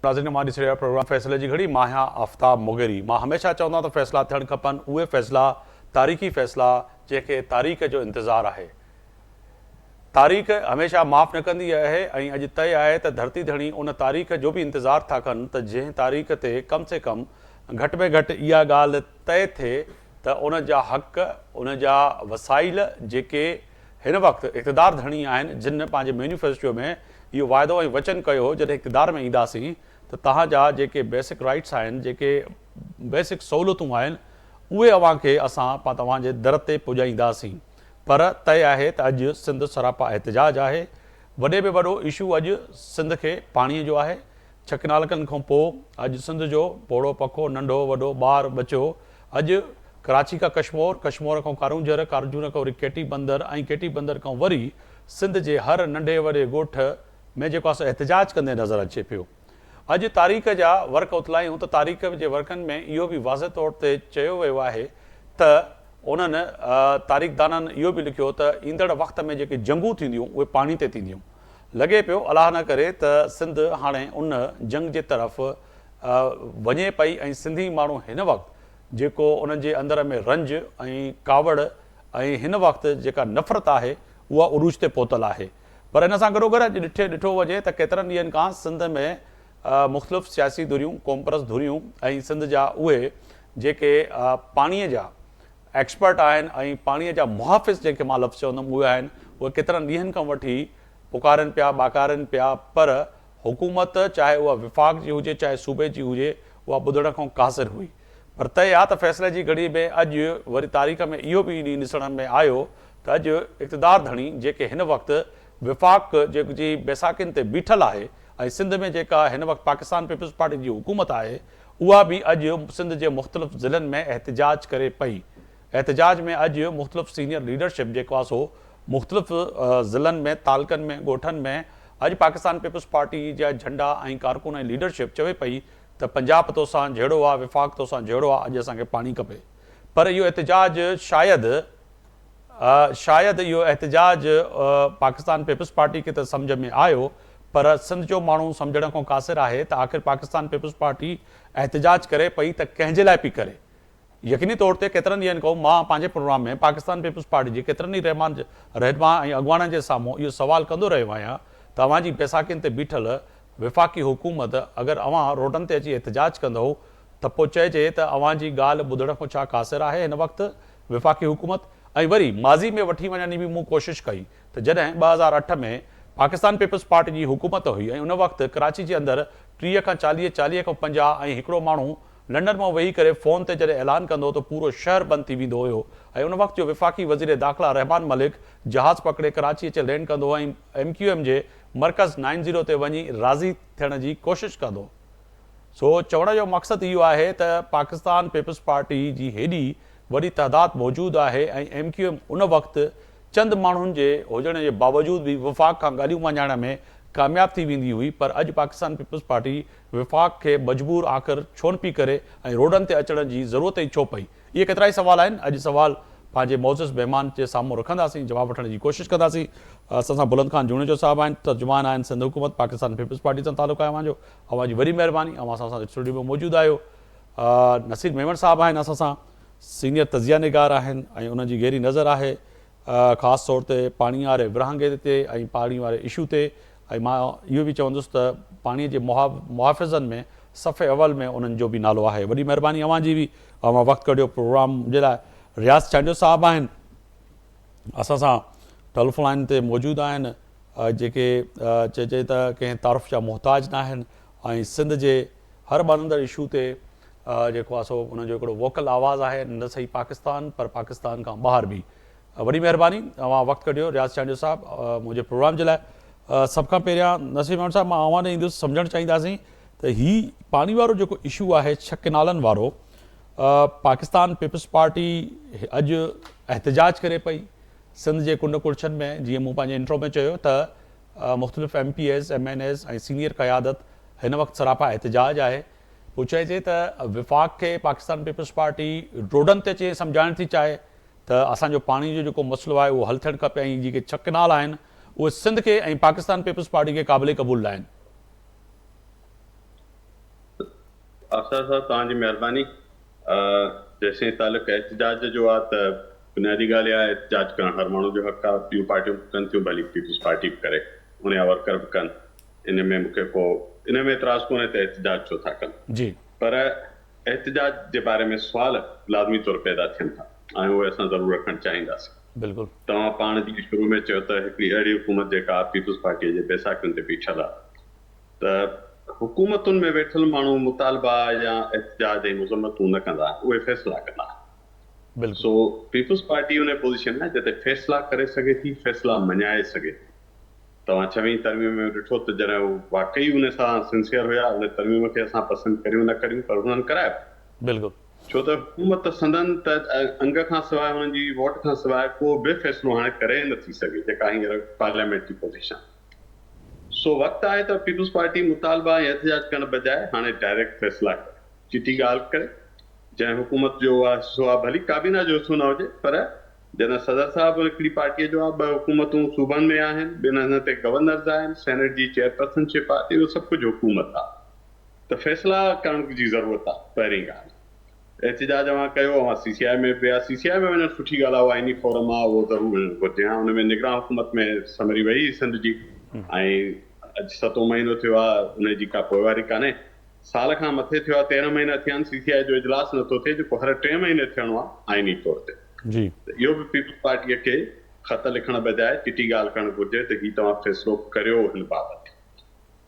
ناظرين اوهان ڏسي رهيا پروگرام فيصلي جي گهڙي مان آهيان آفتاب مغيري مان هميشه چوندو آهيان ته فيصلا ٿيڻ کپن اهي فيصلا تاريخي فيصلا جنهن کي تاريخ جو انتظار آهي تاريخ هميشه معاف نه ڪندي آهي ۽ اڄ طئي آهي ته ڌرتي ڌڻي ان تاريخ جو به انتظار ٿا ڪن ته جنهن تاريخ تي ڪم سي ڪم گهٽ ۾ گهٽ اها ڳالهه طئي ٿئي ته ان جا حق ان جا وسائل جيڪي هن وقت اقتدار ڌڻي آهن جن پنهنجي مينيفيسٽو ۾ اهو واعدو ۽ وچن ڪيو هو جڏهن اقتدار ۾ اينداسين ته توهان جا جيڪي بيسڪ رائٽس آهن جيڪي بيسڪ سهولتون آهن اهي اوهان کي اسان توهان جي در تي پڄائينداسين پر طئي آهي ته اڄ سنڌ سراپا احتجاج آهي. وڏي ۾ وڏو اشو اڄ سنڌ کي پاڻي جو آهي. ڇڪنالڪن کان پوء اڄ سنڌ جو پوڙهو پکو، ننڍو وڏو، ٻار ٻچو اڄ ڪراچي کان ڪشمور، ڪشمور کان ڪارونجهر، ڪارونجهر کان وري ڪيٽي بندر ۽ ڪيٽي بندر کان وري سنڌ جي هر ننڍي وڏي ڳوٺ ۾ جيڪو آهي سو احتجاج ڪندي نظر اچي پيو. اڄ تاريخ جا ورق اٿلايون ته تاريخ جي ورقن ۾ اهو به واضح طور تي چيو ويو آهي ته انهن تاريخدانن اهو به لکيو ته ايندڙ وقت ۾ جيڪي جنگون ٿينديون اهي پاڻي تي ٿينديون. لڳي پيو الله نه ڪري ته سنڌ هاڻي ان جنگ جي طرف وڃي پئي ۽ سنڌي ماڻهو هن وقت جيڪو انهن جي اندر ۾ رنج ۽ ڪاوڙ ۽ هن وقت جيڪا نفرت آهي اها عروج تي پهتل آهي پر ان سان گڏوگڏ اڄ ڏٺي ڏٺو وڃي ته ڪيترن ڏينهن کان سنڌ ۾ مختلف سياسي ڌريون، قومپرست ڌريون ۽ سنڌ جا اهي جيڪي پاڻي جا ايڪسپرٽ آهن ۽ پاڻي جا محافظ جنهن کي مان لفظ چوندم اهي آهن اهي ڪيترن ڏينهن کان وٺي پڪارين پيا ٻاڪارين پيا پر حڪومت چاهي اها وفاق جي هجي چاهي صوبي جي هجي اها ٻڌڻ کان قاصر هئي پر طئي آ ته فيصلي جي گهڙي ۾ اڄ وري تاريخ ۾ اهو به ڏينهن ڏسڻ ۾ آيو ته اڄ اقتدار ڌڻي جيڪي هن وقت وفاق جي بيساکين تي بيٺل آهي ۽ سنڌ ۾ جيڪا هن وقت پاڪستان پيپلز پارٽي جي حڪومت آهي اها به اڄ سنڌ جي مختلف ضلعن ۾ احتجاج ڪري پئي. احتجاج ۾ اڄ مختلف سينيئر ليڊرشپ جيڪو آهي سو مختلف ضلعن ۾ تعلقن ۾ ڳوٺن ۾ اڄ پاڪستان پيپلز پارٽي جا جهنڊا ۽ ڪارڪن ۽ ليڊرشپ چوي پئي ته پنجاب توسان جهيڙو آ وفاق توسان جهيڙو آ اڄ اسان کي پاڻي کپي پر اهو احتجاج شايد شايد اهو احتجاج پاڪستان پيپلز پارٽي کي ته سمجهه ۾ آيو پر سنڌ جو ماڻهو سمجهڻ کان قاصر آهي ته آخر پاڪستان پيپلز پارٽي احتجاج ڪري پئي ته ڪنهن جي لاء پئي ڪري؟ يقيني طور تي ڪيترن ڏينهن کان مان پنهنجي پروگرام ۾ پاڪستان پيپلز پارٽي جي ڪيترن ئي رهنما رهنما ۽ اڳواڻن جي سامهون اهو سوال ڪندو رهيو آهيان ته اوهان جي بيساکين تي بيٺل وفاقي حڪومت اگر اوهان روڊن تي اچي احتجاج ڪندؤ ته پوء چئجي ته اوهان جي ڳالهه ٻڌڻ کان ڇا قاصر آهي هن وقت وفاقي حڪومت ۽ وري ماضي ۾ وٺي وڃڻ جي به مون ڪوشش ڪئي ته جڏهن 2008 ۾ پاڪستان پيپلز پارٽي جي حڪومت هئي ۽ ان وقت ڪراچي جي اندر 30 کان 40، 40 کان 50 ۽ هڪڙو ماڻهو لنڊن مان ويهي ڪري فون تي جڏهن اعلان ڪندو هو ته پورو شهر بند ٿي ويندو هيو ۽ ان وقت جو وفاقي وزير داخلا رحمان ملڪ جهاز پڪڙي ڪراچي اچي لينڊ ڪندو هو ۽ ايم ڪيو ايم جي مرڪز نائن زيرو تي وڃي راضي ٿيڻ جي ڪوشش ڪندو سو چوڻ جو مقصد اهو آهي ته پاڪستان پيپلز پارٽي جي هيڏي وڏي تعداد موجود آهي ۽ ايم ڪيو ايم ان وقت چند ماڻهن جي هجڻ جي باوجود به وفاق کان ڳالهيون مڃائڻ ۾ ڪامياب ٿي ويندي هئي پر اڄ پاڪستان پيپلز پارٽي وفاق کي مجبور آخر ڇونه پئي ڪري ۽ روڊن تي اچڻ جي ضرورت ئي ڇو پئي؟ اهي ڪيترائي سوال آهن، اڄ سوال پنهنجي معزز مهمان جي سامهون رکنداسين، جواب وٺڻ جي ڪوشش ڪنداسين. اسان سان بلند خان جوڻيجو صاحب آهن، ترجمان آهن سنڌ حڪومت پاڪستان پيپلز پارٽي سان تعلق آهي اوهان جو، اوهان جي وڏي مهرباني اوهان اسان سان اسٽوڊيو ۾ موجود آهيو. نصير ميمڻ صاحب آهن اسان سان، سينيئر تجزيه نگار آهن ۽ انهن جي گهري نظر آهي. خاص طور تي پاڻي واري ورهاڱي تي ۽ پاڻي واري اشو تي ۽ مان اهو به چوندس ته پاڻي جي محافظن ۾ صف اول ۾ انهن جو به نالو آهي وڏي مهرباني اوهان جي به اوهان وقت ڪڍيو پروگرام جي لاء رياض چانڊيو صاحب آهن اسان سان ٽيليفون لائن تي موجود آهن جيڪي چئجي ته ڪنهن تعارف جا محتاج نه آهن ۽ سنڌ جي هر ٻرندڙ اشو تي جيڪو آهي سو انهن جو هڪڙو ووڪل آواز آهي نه صحيح پاڪستان پر پاڪستان کان ٻاهر به وڏي مهرباني اوهان وقت ڪڍيو رياض چانڊيو صاحب منهنجي پروگرام جي لاء سڀ کان پهريان نصير ميمڻ صاحب مان اوهان ڏي ايندس سمجهڻ چاهينداسين ته هي پاڻي وارو جيڪو اشو آهي ڇهه ڪنالن وارو پاڪستان پيپلز پارٽي اڄ احتجاج ڪري پئي سنڌ جي ڪنڊ ڪڙڇن ۾ جيئن مون پنهنجي انٽرو ۾ چيو ته مختلف M P As M N As ۽ senior قيادت هن وقت سراپا احتجاج آهي. پوء چئجي ته وفاق کي پاڪستان پيپلز پارٽي روڊن تي اچي سمجهائڻ ٿي چاهي ته اسان جو پاڻي جو جيڪو مسئلو آهي اهو حل ٿيڻ کپي ۽ جيڪي ڇهه ڪئنال آهن اهي سنڌ کي ۽ پاڪستان پيپلز پارٽي کي قابل قبول ناهن. افسر صاحب توهان جي مهرباني. جيسين تعلق احتجاج جو آ ته بنيادي ڳالهه اها آهي احتجاج ڪرڻ هر ماڻهو جو حق آ، ٻيون پارٽيون به ڪن ٿيون ڀلي پيپلز پارٽي به ڪري ان جا ورڪر به ڪن ان ۾ مون کي ڪو ان ۾ اعتراض ڪونهي ته احتجاج ڇو ٿا ڪن. جي. پر احتجاج جي باري ۾ سوال لازمي طور پيدا ٿين ٿا ۽ اهي اسان ضرور رکڻ چاهينداسين. بلڪل. توهان پاڻ جيئن شروع ۾ چيو ته هڪڙي اهڙي حڪومت جيڪا پيپلز پارٽيء جي بيساکين تي بيٺل آ ته حڪومتن ۾ ويٺل ماڻهو مطالبا يا احتجاج ۽ مذمتون نه ڪندا آهن، اهي فيصلا ڪندا آهن. بلڪل. سو پيپلز پارٽي ان پوزيشن ۾ آهي جتي فيصلا ڪري سگهي ٿي، فيصلا مڃائي سگهي ٿي. توهان ڇويهين ترميم ۾ ڏٺو ته جڏهن هو واقعي ان سان سنسيئر هيا، ان ترميم کي اسان پسند ڪريون نه ڪريون پر هنن ڪرايو. بلڪل. ڇو ته حڪومت سندن ته انگ کان سواء انهن جي ووٽ کان سواء ڪو به فيصلو هاڻي ڪري نه ٿي سگهي جيڪا هينئر پارليامينٽ جي پوزيشن آهي. سو وقت آهي ته پيپلز پارٽي مطالبا ۽ احتجاج ڪرڻ بجاء هاڻي ڊائريڪٽ فيصلا ڪري، چٽي ڳالهه ڪري، جنهن حڪومت جو اها حصو آهي ڀلي ڪابينا جو حصو نه هجي پر جڏهن صدر صاحب هڪڙي پارٽيء جو آهي، ٻه حڪومتون صوبن ۾ آهن، ٻن هنڌن تي گورنرز آهن، سينيٽ جي چيئرپرسن شپ آهي ته اهو سڀ ڪجهه حڪومت آهي ته فيصلا ڪرڻ جي ضرورت آهي پهرين ڳالهه. احتجاج اوهان ڪيو، اوهان سي سي آء ۾ به ويا، سي سي آء ۾ وڃڻ سٺي ڳالهه آهي، اهو آئيني فورم آهي، اهو ضرور وڃڻ گهرجي ها، ان ۾ نگران حڪومت ۾ سمري وئي هئي سنڌ جي ۽ اڄ ستون مهينو ٿيو آهي، ان جي ڪا پوئواري ڪانهي، سال کان مٿي ٿيو آهي، 13 مهينا ٿيا آهن، سي سي آء جو اجلاس نٿو ٿئي، جيڪو هر ٽئين مهيني ٿيڻو آهي آئيني طور تي. جي. ته اهو به پيپلز پارٽيء کي خط لکڻ بجاء چٽي ڳالهه ڪرڻ گهرجي ته هي توهان فيصلو ڪريو هن بابت.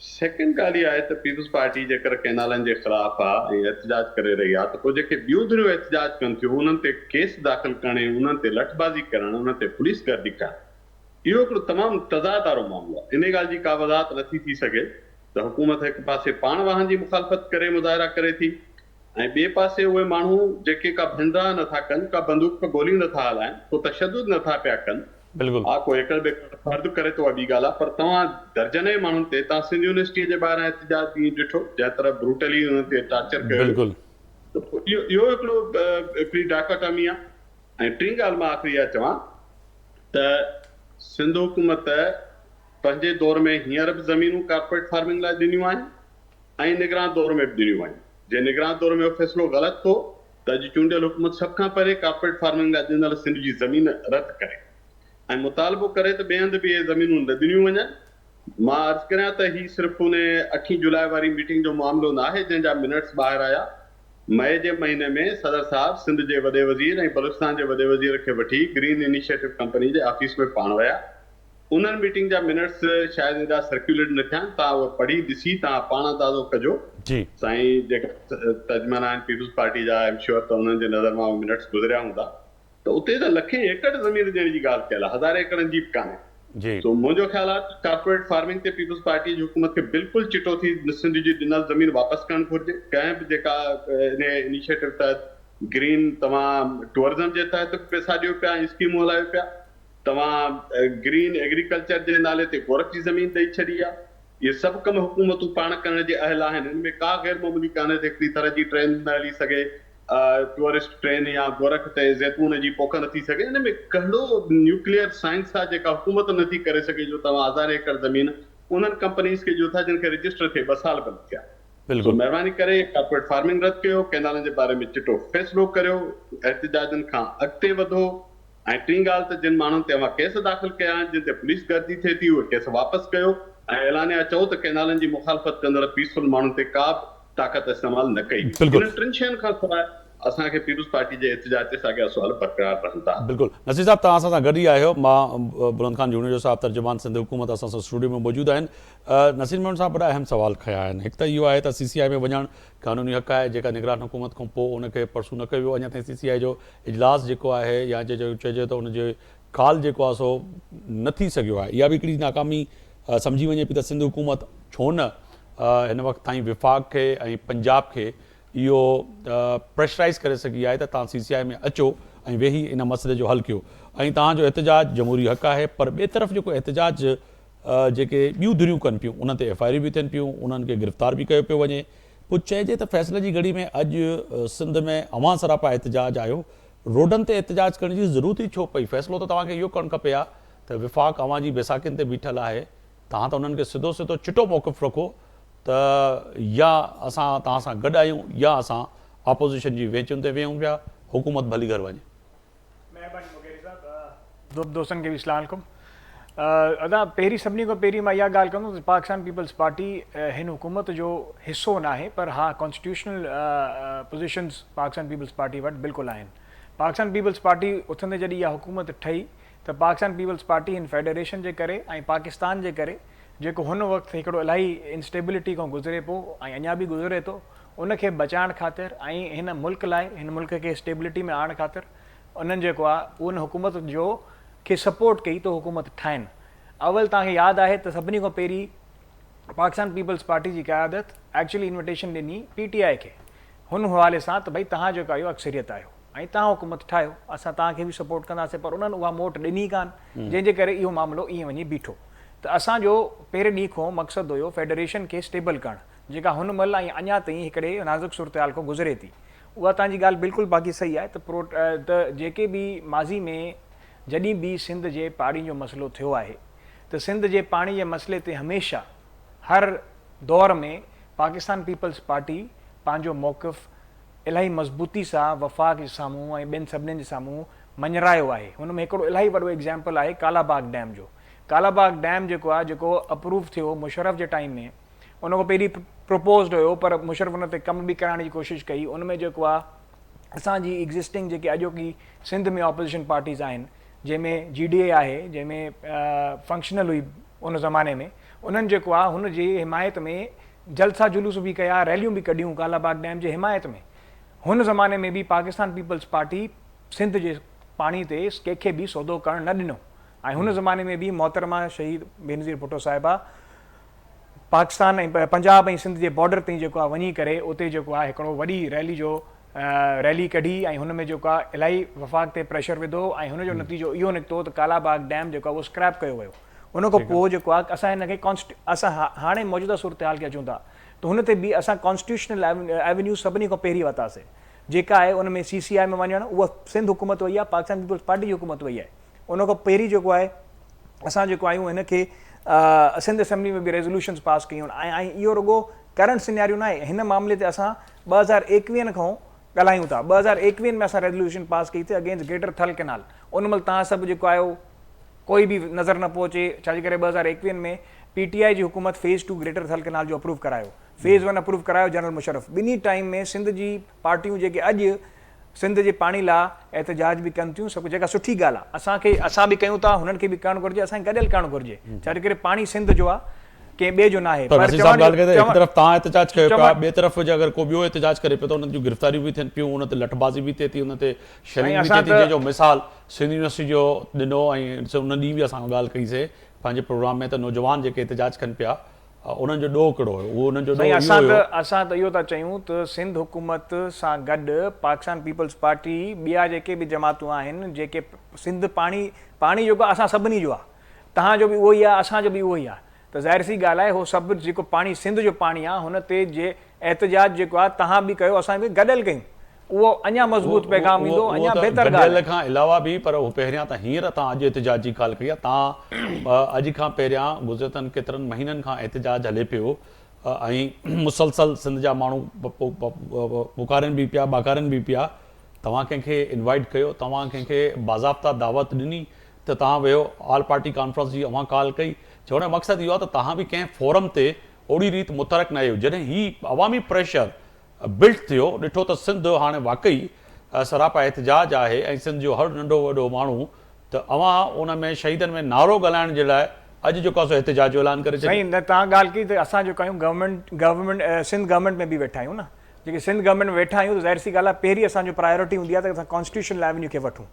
سيڪنڊ ڳالهه اها آهي ته پيپلز پارٽي جيڪر ڪئنالن جي خلاف آ ۽ احتجاج ڪري رهي آ ته پوء جيڪي ٻيون ڌريون احتجاج ڪن ٿيون انهن تي ڪيس داخل ڪرڻ ۽ انهن تي لٺبازي ڪرڻ انهن تي پوليس گردي ڪرڻ اهو هڪڙو تمام تضاد وارو معاملو آ. انهي ڳالهه جي ڪا وضاحت نٿي ٿي سگهي ته حڪومت هڪ پاسي پاڻ واهن جي مخالفت ڪري مظاهرا ڪري ٿي ۽ ٻئي پاسي اهي ماڻهو جيڪي ڪا ڀنڊراهه نٿا ڪن ڪا بندوق گوليون نٿا هلائن ڪو تشدد نٿا پيا ڪن بلڪل. ها ڪو ايڪڙ ٻيڪڙ فرد ڪري ٿو اها ٻي ڳالهه آهي پر توهان درجنين ماڻهن تي توهان سنڌ يونيورسٽيء جي ٻاهران احتجاج ڏينهن ڏٺو جنهن طرح بروٽلي انهن تي ٽارچر ڪيو ويو بلڪل. ته پوء اهو اهو هڪڙو هڪڙي ڊائڪاٽامي آهي ۽ ٽين ڳالهه مان آخري اها چوان ته سنڌ حڪومت پنهنجي دور ۾ هينئر به زمينون ڪارپوريٽ فارمنگ لاء ڏنيون آهن ۽ نگران دور ۾ به ڏنيون آهن جي نگران دور ۾ اهو فيصلو غلط هو ته اڄ چونڊيل حڪومت سڀ کان پهرين ڪارپوريٽ فارمنگ لاء ڏنل سنڌ جي زمين رد ڪري ۽ مطالبو ڪري ته ٻئي هنڌ به اهي زمينون نه ڏنيون وڃن. مان عرض ڪريان ته هي صرف ان اٺين جولاء واري ميٽنگ جو معاملو ناهي جنهن جا منٽس ٻاهر آيا. مئي جي مهيني ۾ صدر صاحب سنڌ جي وڏي وزير ۽ بلوچستان جي وڏي وزير کي وٺي گرين انيشيٽو ڪمپني جي آفيس ۾ پاڻ ويا. انهن ميٽنگ جا منٽس شايد ايڏا سرڪيوليٽ نه ٿيا آهن، توهان اهي پڙهي ڏسي توهان پاڻ اندازو ڪجو. جي. سائين جيڪا ترجمان آهن پيپلز پارٽي جا I am sure ته انهن جي نظر مان اهي منٽس گذريا هوندا ته اتي ته لکين ايڪڙ زمين ڏيڻ جي ڳالهه ڪيل آهي هزارين ايڪڙن جي به ڪانهي. جي. سو منهنجو خيال آهي ته ڪارپوريٽ فارمنگ تي پيپلز پارٽي جي حڪومت کي بلڪل چٽو ٿي سنڌ جي ڏنل زمين واپس ڪرڻ گهرجي ڪنهن به جيڪا انهي انيشيٽو تحت گرين توهان ٽوئرزم جي تحت به پئسا ڏيو پيا ۽ اسڪيمون هلايو پيا. توهان گرين ايگريڪلچر جي نالي تي گورک جي زمين ڏئي ڇڏي آ. اهي سڀ ڪم حڪومتون پاڻ ڪرڻ جي اهل آهن. ان ۾ ڪا غير معمولي ڪانهي ته هڪڙي ٿر جي ٽرين نه هلي سگهي، ٽوئرسٽ ٽرين يا گورک تي زيتون جي پوک نه ٿي سگهي. ان ۾ ڪهڙو نيوڪليئر سائنس آ جيڪا حڪومت نه ٿي ڪري سگهي جو توهان هزارين ايڪڙ زمين انهن ڪمپنيز کي ڏيو ٿا جن کي رجسٽر ٿئي ٻه سال به نه ٿيا. سو مهرباني ڪري ڪارپوريٽ فارمنگ رد ڪيو، ڪئنالن جي باري ۾ چٽو فيصلو ڪريو، احتجاجن کان اڳتي وڌو. ۽ ٽين ڳالهه ته جن ماڻهن تي اوهان ڪيس داخل ڪيا آهن، جن تي پوليس گردي ٿئي ٿي، اهي ڪيس واپس ڪيو ۽ اعلانيه چئو ته ڪئنالن جي مخالفت ڪندڙ پيسفل ماڻهن تي ڪا به طاقت استعمال نه ڪئي ويندي. انهن ٽن شين کان سواء اسان کي پيپلز پارٽي جي احتجاج تي ساڳيا سوال برقرار رهندا. بلڪل نصير صاحب توهان اسان سان گڏ ئي آهيو مان بلند خان جوڻيجو صاحب ترجمان سنڌ حڪومت اسان سان اسٽوڊيو ۾ موجود آهن نصير ميمڻ صاحب وڏا اهم سوال کنيا آهن هڪ ته اهو آهي ته سي سي آء ۾ وڃڻ قانوني حق آهي جيڪا نگران حڪومت کان پوء ان کي پرسو نه ڪيو ويو اڃا تائين سي سي آء جو اجلاس جيڪو آهي يا چئجي ته ان جي ڪال جيڪو آهي سو نه ٿي سگهيو آهي اها به هڪڙي ناڪامي سمجهي وڃي پئي ته سنڌ حڪومت ڇو نه هن وقت تائين وفاق کي ۽ پنجاب کي اهو پريشرائز ڪري سگهي آهي ته توهان سي سي آء ۾ اچو ۽ ويهي ان مسئلي جو حل ڪيو ۽ توهان جو احتجاج جمهوري حق آهي پر ٻئي طرف جيڪو احتجاج جيڪي ٻيون ڌريون ڪن پيون انهن تي ايف I آريون به ٿين پيون انهن کي گرفتار به ڪيو پيو وڃي پوء چئجي ته فيصلي جي گهڙي ۾ اڄ سنڌ ۾ اوهان سراپا احتجاج آهيو، روڊن تي احتجاج ڪرڻ جي ضرورت ئي ڇو پئي، فيصلو ته توهان کي اهو ڪرڻ کپي ها ته وفاق اوهان جي بيساکين تي بيٺل آهي، توهان ته انهن کي سڌو سڌو چٽو موقف رکو ته يا اسان توهان سان گڏ آهيون يا اسان اپوزيشن جي وينچن تي ويهون پيا، حڪومت ڀلي گهر وڃي. مهرباني مغيري صاحب دوستن کي به اسلام عليڪم ادا پهرين سڀني کان پهرين مان اها ڳالهه ڪندس ته پاڪستان پيپلز پارٽي هن حڪومت جو حصو ناهي پر ها constitutional positions Pakistan Peoples Party وٽ بلڪل آهن پاڪستان پيپلز پارٽي اٿندي جڏهن اها حڪومت ٺهي ته پاڪستان پيپلز پارٽي هن فيڊريشن جي ڪري ۽ پاڪستان جي ڪري جيڪو هن وقت هڪڙو الاهي انسٽيبلٽي کان گذري پيو ۽ اڃا به گذري ٿو ان کي بچائڻ خاطر ۽ هن ملڪ لاء هن ملڪ کي اسٽيبلٽي ۾ آڻڻ خاطر انهن جيڪو آ ان حڪومت جو کي سپورٽ ڪئي ته حڪومت ٺاهن اول توهان کي ياد آهي ته سڀني کان پهرين پاڪستان پيپلز پارٽي جي قيادت ايڪچولي انويٽيشن ڏني پي ٽي آء کي هن حوالي سان ته ڀئي توهان جيڪو آهيو اڪثريت آهيو ۽ توهان حڪومت ٺاهيو اسان توهان کي به سپورٽ ڪنداسين پر انهن اها موٽ ڏني ڪانه جنهن جي ڪري اهو معاملو ائين وڃي بيٺو ته اسان جو پهرين ڏينهن کان مقصد هيو فيڊريشن کي اسٽيبل ڪرڻ جيڪا هن مهل ۽ اڃا تائين هڪڙي نازڪ صورتحال کان گذري ٿي اها توهان جي ڳالهه بلڪل باقي صحيح آهي ته پرو ته جيڪي به ماضي ۾ جڏهن به سنڌ جي پاڻي جو مسئلو ٿيو آهي ته سنڌ جي پاڻي جي مسئلي تي هميشه هر دور ۾ پاڪستان پيپلز پارٽي پنهنجو موقف الاهي مضبوطي سان وفاق جي سامهون ۽ ٻين سڀنين جي سامهون مڃرايو آهي. هن ۾ هڪڙو الاهي وڏو ايگزامپل آهي ڪالا باغ ڊيم جو. ڪالا باغ ڊيم جيڪو آهي جيڪو اپروو ٿيو مشرف جي ٽائيم ۾ ان کان پهرين پروپوزڊ هيو پر مشرف ان تي ڪم به ڪرائڻ جي ڪوشش ڪئي ان ۾ جيڪو آهي اسان جي ايگزسٽنگ جيڪي اڄوڪي سنڌ ۾ اپوزيشن پارٽيز آهن جنهن ۾ جي ڊي اي آهي جنهن ۾ فنڪشنل هئي ان زماني ۾ انهن جيڪو آهي هن جي حمايت ۾ جلسا جلوس به ڪيا، ريليون به ڪڍيون ڪالا باغ ڊيم جي حمايت ۾. هن زماني ۾ به پاڪستان پيپلز پارٽي سنڌ جي پاڻي تي ڪنهن کي به سودو ڪرڻ نه ڏنو ۽ هن زماني ۾ به محترمه شهيد بينظير ڀٽو صاحبه پاڪستان ۽ پنجاب ۽ سنڌ جي بارڊر تائين جيڪو آهي وڃي ڪري اتي جيڪو آهي هڪڙو وڏي ريلي جو ريلي ڪڍي ۽ هن ۾ جيڪو آهي الاهي وفاق تي پريشر وڌو ۽ هن جو نتيجو اهو نڪتو ته ڪالا باغ ڊيم جيڪو آهي اهو اسڪريپ ڪيو ويو. ان کان پوء جيڪو آهي اسان هن کي ڪانسٽ اسان هاڻي موجوده صورتحال کي اچون ٿا ته هن تي به اسان ڪانسٽيٽيوشنل ايونيو سڀني کان پهرين ورتاسي جيڪا آهي ان ۾ سي سي آء ۾ وڃڻ اها سنڌ حڪومت وئي آهي پاڪستان پيپلز پارٽي جي حڪومت وئي آهي ان کان پهرين جيڪو آهي اسان جيڪو آهيون هن کي سنڌ اسيمبلي ۾ به ريزولوشنز پاس ڪيون آهن ۽ اهو رڳو ڪرنٽ سيناريو ناهي هن معاملي تي اسان 2021 کان ڳالهايون ٿا 2021 ۾ اسان ريزولوشن پاس ڪئي ٿي اگينسٽ گريٽر ٿل ڪينال ان مهل توهان سڀ جيڪو آهيو ڪوئي به نظر نه پيو اچي ڇا جي ڪري 2021 ۾ پي ٽي آء جي حڪومت phase two greater Thal canal جو اپروو ڪرايو فيز ون اپروو ڪرايو جنرل مشرف ٻنهي ٽائيم ۾ سنڌ جي پارٽيون جيڪي اڄ سنڌ جي پاڻي لا احتجاج به ڪن ٿيون سڀ جيڪا سٺي ڳالهه آ اسان کي اسان به ڪيون ٿا هنن کي به ڪرڻ گهرجي اسان کي گڏيل ڪرڻ گهرجي ڇا جي ڪري پاڻي سنڌ جو آ ڪنهن ٻئي جو ناهي پر نصير صاحب ڳالهه ڪئي ته هڪ طرف توهان احتجاج ڪيو پيا ٻئي طرف جي اگر ڪو ٻيو احتجاج ڪري پيو ته انهن جون گرفتاريون به ٿين پيون انهن تي لٺبازي به ٿئي ٿي انهن تي شيلنگ به ٿئي ٿي جنهن جو مثال سنڌ يونيورسٽي جو ڏنو ۽ ان ڏينهن به اسان ڳالهه ڪئي سي پنهنجي پروگرام ۾ ته نوجوان جيڪي احتجاج ڪن پيا انهن جو ڏوهه ڪهڙو هيو اهو انهن جو ڏوهه اهو هيو. اسان ته اهو ٿا چيون ته سنڌ حڪومت سان گڏ پاڪستان پيپلز پارٽي ٻيا جيڪي به جماعتون آهن جيڪي سنڌ پاڻي پاڻي جيڪو آهي اسان سڀني جو آهي توهان جو به اهو ئي آهي اسان جو به اهو ئي آهي ته ظاهر سي ڳالهه آهي هو سڀ جيڪو پاڻي سنڌ جو پاڻي آهي هن تي جي احتجاج جيڪو آهي توهان به ڪيو اسان به گڏيل ڪيون اهو اڃا مضبوط پيغام ايندو اڃا بهتر ڳالهه گڏيل کان علاوه به پر هو پهريان ته هينئر توهان اڄ احتجاج جي ڳالهه ڪئي آهي توهان اڄ کان پهريان گذريتن ڪيترن مهينن کان احتجاج هلي پيو ۽ مسلسل سنڌ جا ماڻهو پڪارين به پيا ٻاڪارين به پيا توهان ڪنهن کي انوائيٽ ڪيو توهان ڪنهن کي باضابطا دعوت ڏني ته توهان ويو آل پارٽي ڪانفرنس جي اوهان ڪال ڪئي چوڻ جو مقصد اهو آهي ته توهان به ڪنهن فورم تي اوڙي ريت متحرڪ نه آهيو جڏهن هي عوامي پريشر بلٽ ٿيو ڏٺو ته سنڌ هاڻي واقعي سراپا احتجاج آهي ۽ سنڌ جو هر ننڍو وڏو ماڻهو ته اوهان ان ۾ شهيدن ۾ نعرو ڳالهائڻ جي لاء اڄ جيڪو آهي سو احتجاج جو اعلان ڪري ڇڏيو. سائين نه توهان ڳالهه ڪئي ته اسان جيڪو آهيون گورنمينٽ گورنمينٽ سنڌ گورنمينٽ ۾ به ويٺا آهيون نه جيڪي سنڌ گورنمينٽ ۾ ويٺا آهيون ته ظاهر سي ڳالهه آهي پهرين اسان جو پرايورٽي هوندي آهي ته اسان ڪانسٽيٽيوشنل ايونيو کي وٺون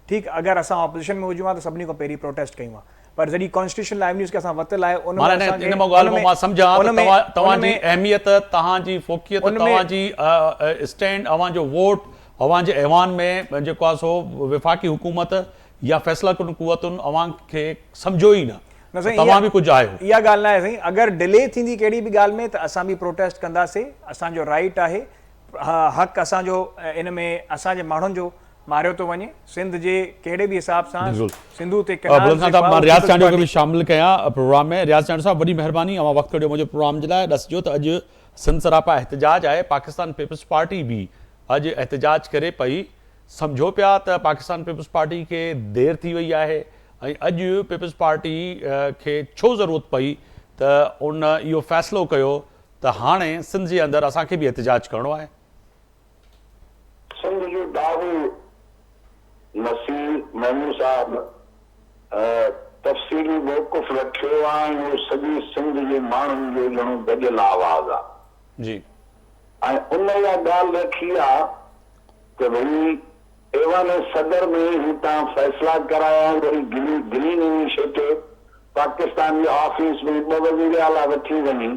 ٺيڪ اگر اسان اپوزيشن ۾ هجون ها ته سڀني کان پهرين پروٽيسٽ ڪيون ها پر جڏهن ڪانسٽيٽيوشنل ايونيوز کي اسان ورتل آهي ان ۾ معنيٰ اسان کي ان مان ڳالهه ان ۾ مان سمجهان ان ته ۾ توهان توهان ان جي ۾ اهميت توهان جي فوقيت ان ۾ توهان جي اسٽينڊ اوهان جو ووٽ اوهان جي ايوان ۾ جيڪو آهي سو وفاقي حڪومت يا فيصله ڪن قوتن اوهان کي سمجهيو ئي نه نه ته سائين توهان اها به ڪجهه آهيو. اها ڳالهه ناهي سائين اگر ڊلي ٿيندي ڪهڙي به ڳالهه ۾ ته اسان به پروٽيسٽ ڪنداسي اسان جو رائيٽ آهي حق اسان جو ان ۾ اسان جي ماڻهن جو ماريو ٿو وڃي سنڌ جي ڪهڙي به حساب سان بلڪل سنڌو تي ڪئنال بلند خان جيڪو صاحب آهي مان اهو رياض پيپلز چانڊيو کي پارٽي به شامل ڪيان پروگرام ۾ رياض چانڊيو صاحب وڏي مهرباني اوهان وقت ڪڍيو منهنجي پروگرام جي لاء ڏسجو ته اڄ سنڌ سراپا احتجاج آهي پاڪستان پيپلز پارٽي به اڄ احتجاج ڪري پئي سمجهو پيا ته پاڪستان پيپلز پارٽي کي دير ٿي وئي آهي ۽ اڄ پيپلز پارٽي کي ڇو ضرورت پئي ته ان اهو فيصلو ڪيو ته هاڻي سنڌ جي اندر اسان کي به احتجاج ڪرڻو آهي. سنڌ جو ڏاهو نصير محمود صاحب تفصيلي موقف رکيو آ ۽ اهو سڄي سنڌ جي ماڻهن جو ڄڻو گڏيل آواز آ. جي. ۽ ان اها ڳالهه رکي آ ته ڀئي ايوان صدر ۾ هي تان فيصلا ڪرايا آهن وري گرين انيشيٽو پاڪستان جي آفيس ۾ ٻه وزير اعليٰ وٺي وڃي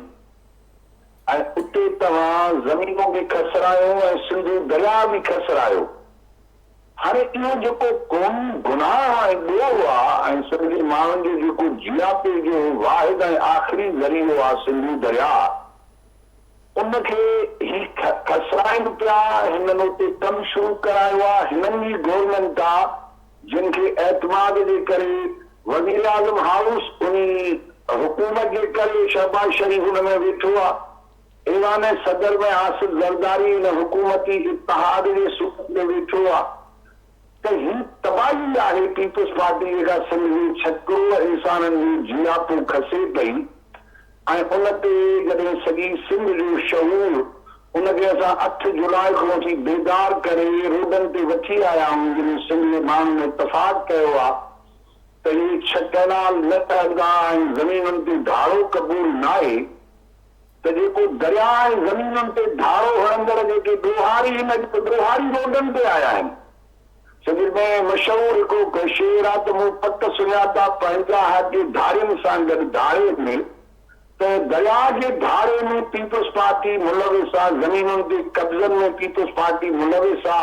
۽ اتي توهان زمينون به کسرايو ۽ سنڌو درياء به کسرايو. هاڻي اهو جيڪو قومي گناهه ۽ ڏوهه آ ۽ سنڌ جي ماڻهن جو جيڪو جياپي جو واحد ۽ آخري ذريعو آ سنڌو درياء، ان کي هي کسرائين پيا، هنن اتي ڪم شروع ڪرايو آ، هنن جي گورنمينٽ آ جن کي اعتماد جي ڪري وزيراعظم هائوس انهي حڪومت جي ڪري شهباز شريف ان ۾ ويٺو آ، ايوان صدر ۾ آصف زرداري ان حڪومتي اتحاد جي صورت ۾ ويٺو آ ته هي تباهي آهي پيپلز پارٽي جيڪا سنڌ جي ڇهه ڪروڙ انسانن جو جياپو کسي پئي ۽ ان تي جڏهن سڄي سنڌ جو شعور ان کي اسان اٺ جولاء کان وٺي بيدار ڪري روڊن تي وٺي آيا آهيون جنهن ۾ سنڌ جي ماڻهن اتفاق ڪيو آ ته اهي ڇهه ڪئنال نه ٺهندا ۽ زمينن تي ڌاڙو قبول ناهي ته جيڪو درياء ۽ زمينن تي ڌاڙو هڻندڙ جيڪي ڏوهاري هن اڄ ته ڏوهاري روڊن تي آيا آهن. سنڌ ۾ مشهور هڪڙو شعر آ ته مون پڪ سڃاتا پنهنجا هاڪي ڌارين سان گڏ ڌاڙي ۾ ته درياء جي ڌاڙي ۾ پيپلز پارٽي ملوث آ، زمينن تي قبضن ۾ پيپلز پارٽي ملوث آ،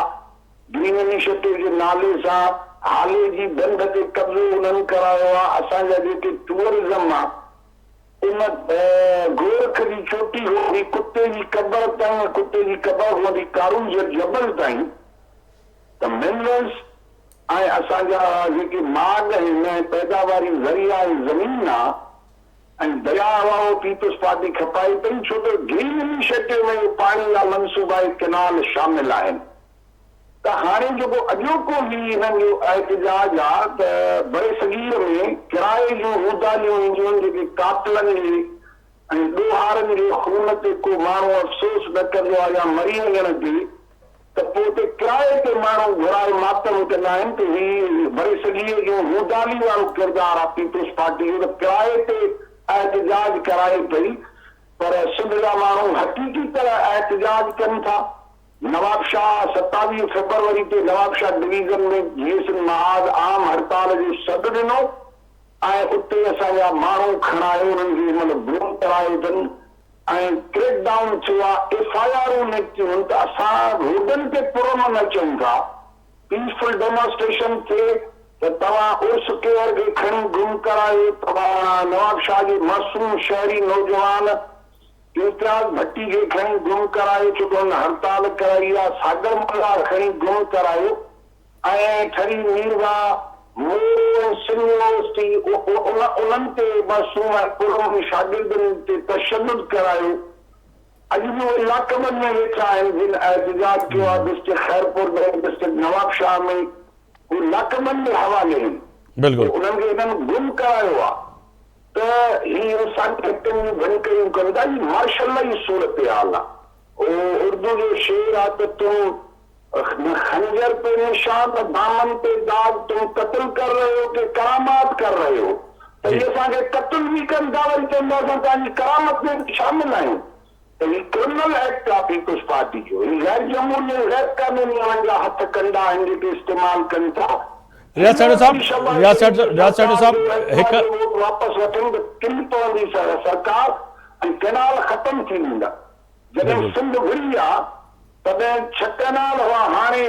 گرين انيشيٽو جي نالي سان هالي جي ڍنڍ تي قبضو انهن ڪرايو آ، اسان جا جيڪي ٽوئرزم آ ان گورک جي چوٽي کان وٺي ڪتي جي قبر تائين ۽ ڪتي جي قبر کان وٺي ڪارونجهر جبل تائين ته منرلز ۽ اسان جا جيڪي ماڳ آهن ۽ پيداواري ذريعا ۽ زمين آ ۽ درياء هئا اهو پيپلز پارٽي کپائي پئي ڇو ته گرين انيشيٽو ۾ اهو پاڻي جا منصوبا ۽ ڪئنال شامل آهن ته هاڻي جيڪو اڄوڪو هي هنن جو احتجاج آ ته برصغير ۾ ڪرائي جون هوداليون اينديون آهن جيڪي قاتلن جي ۽ ڏوهارن جي خون تي ڪو ماڻهو افسوس نه ڪندو آ يا مري وڃڻ تي ته پوء اتي ڪرائي تي ماڻهو گهرائي ماتم ڪندا آهن ته هي برصغير جو هودالي وارو ڪردار آ پيپلز پارٽي جو ته ڪرائي تي احتجاج ڪرائي پئي پر سنڌ جا ماڻهو حقيقي طرح احتجاج ڪن ٿا. نوابشاهه، 27 فيبروري تي نوابشاهه ڊويزن ۾ جيئي سنڌ محاذ عام هڙتال جو سڏ ڏنو ۽ اتي اسان جا ماڻهو کڻائي انهن کي هن مهل گم ڪرايو اٿن. ۽ ڪريڪ ڊائون ٿيو آ، ايف I آرون نڪتيون هن ته اسان روڊن تي پرامن اچون ٿا، پيسفل ڊيمانسٽريشن ٿئي ته توهان عرس ڪيهر کي کڻي گم ڪرايو، توهان نوابشاهه جي معصوم شهري نوجوان امتياز ڀٽي کي کڻي گم ڪرايو ڇو ته هن هڙتال ڪرائي آ، ساگر ملاح کڻي گم ڪرايو. ۽ ٺري ميرواهه، مورو ۽ سنڌ يونيورسٽي انهن تي معصوم ۽ پرامن شاگردن تي تشدد ڪرايو. اڄ به اهي لاڪبن ۾ ويٺا آهن جن احتجاج ڪيو آهي ڊسٽرڪٽ خيرپور ۾ ڊسٽرڪٽ نوابشاهه ۾ هو لاڪبن جي حوالي آهن. انهن کي هنن گم ڪرايو آهي ته هي انساني حقن جون ڀڃڪڙيون ڪن ٿا. هي مارشل لا جي صورتحال آهي. اهو اردو جو شعر آهي ته تم نه خنجر پي نشان نه دامن پي داغ تم قتل ڪر رهي هو ڪي ڪرامات ڪر رهي هو ته هي اسان کي قتل به ڪن ٿا وري چون ٿا اسان توهان جي ڪرامت ۾ به شامل آهيون ته هي ڪرمنل ايڪٽ آ پيپلز پارٽي جو هي غير جمهوري ۽ غير قانوني انهن جا هٿ ڪنڊا آهن جيڪي استعمال ڪن ٿا رياض ساڙيو هن صاحب به شهباز رياض شريف ساڙيو جي رياض ساڙيو سرڪار صاحب جو هڪ اعتماد جو ووٽ واپس وٺن ته ڪري پوندي سرڪار ۽ ڪئنال ختم ٿي ويندا. جڏهن سنڌ وڙهي آ تڏهن ڇهه ڪئنال هئا هاڻي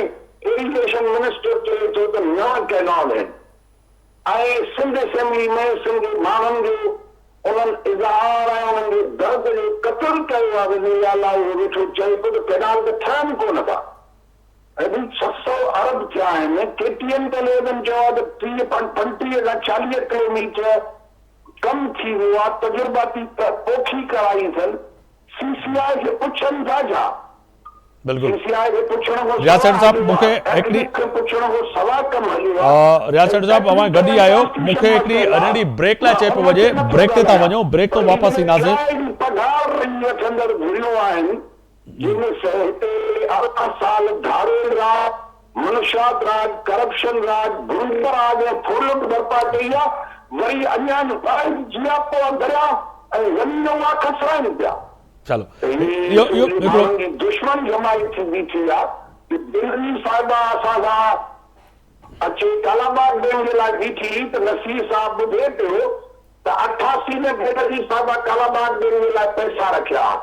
ايريگيشن منسٽر چئي ٿو ته نو ڪئنال هن ۽ سنڌ اسيمبلي ۾ سنڌ جي ماڻهن جو انهن اظهار ۽ انهن جي درد جو قتل ڪيو آ وزير اعليٰ اهو ويٺو چئي پيو ته ڪئنال ته ٺهن ڪونه ٿا. ۽ ڀئي 600 ارب ٿيا آهن، ڪي ٽي اين ٽيليوزن چيو آهي ته 30 پوائنٽ 35 کان 40 ڪلوميٽر ڪم ٿي ويو آهي، تجرباتي پوکي ڪرائي اٿن، سي سي آء کي پڇن ٿا ڇا؟ بلڪل سي سي آء کي پڇڻ کان رياض سوا سيٺ صاحب هليو مون کي آهي، هڪڙي ايگزٽ کي پڇڻ کان سوا ڪم هليو آهي رياض ۽ سيٺ صاحب اوهان گڏ ئي ٽيڪنيڪل آهيو مون کي ڪانسٽيٽيوشن هڪڙي مسئلا ننڍي بريڪ لاء مان چئي پيو ان وڃي تي نٿو بريڪ تي ٿا ڳالهايان وڃون بريڪ پر تون هي واپس جيڪي اينداسين. ڪرائي جي پگهار ڏئي وٺندڙ ڌريون آهن جنهن ۾ هتي 18 سال ڌاڙيل راڄ، منشيات راڄ، ڪرپشن راڄ، گروپ راڄ ۽ ڦرلٽ برپا ڪئي آ، وري اڃان واحد جياپو آ درياء ۽ زمين اها کسرائين پيا. چلو ته هي اهو اهو سنڌي هڪڙو. ماڻهن جي دشمن جماعت ٿي بيٺي آ جو بينظير صاحبه اسان سان اچي ڪالاباغ ڊيم جي لاء بيٺي هئي ته نصير صاحب ٻڌي پيو ته 88 ۾ بينظير صاحبه ڪالاباغ ڊيم جي لاء پئسا رکيا ها.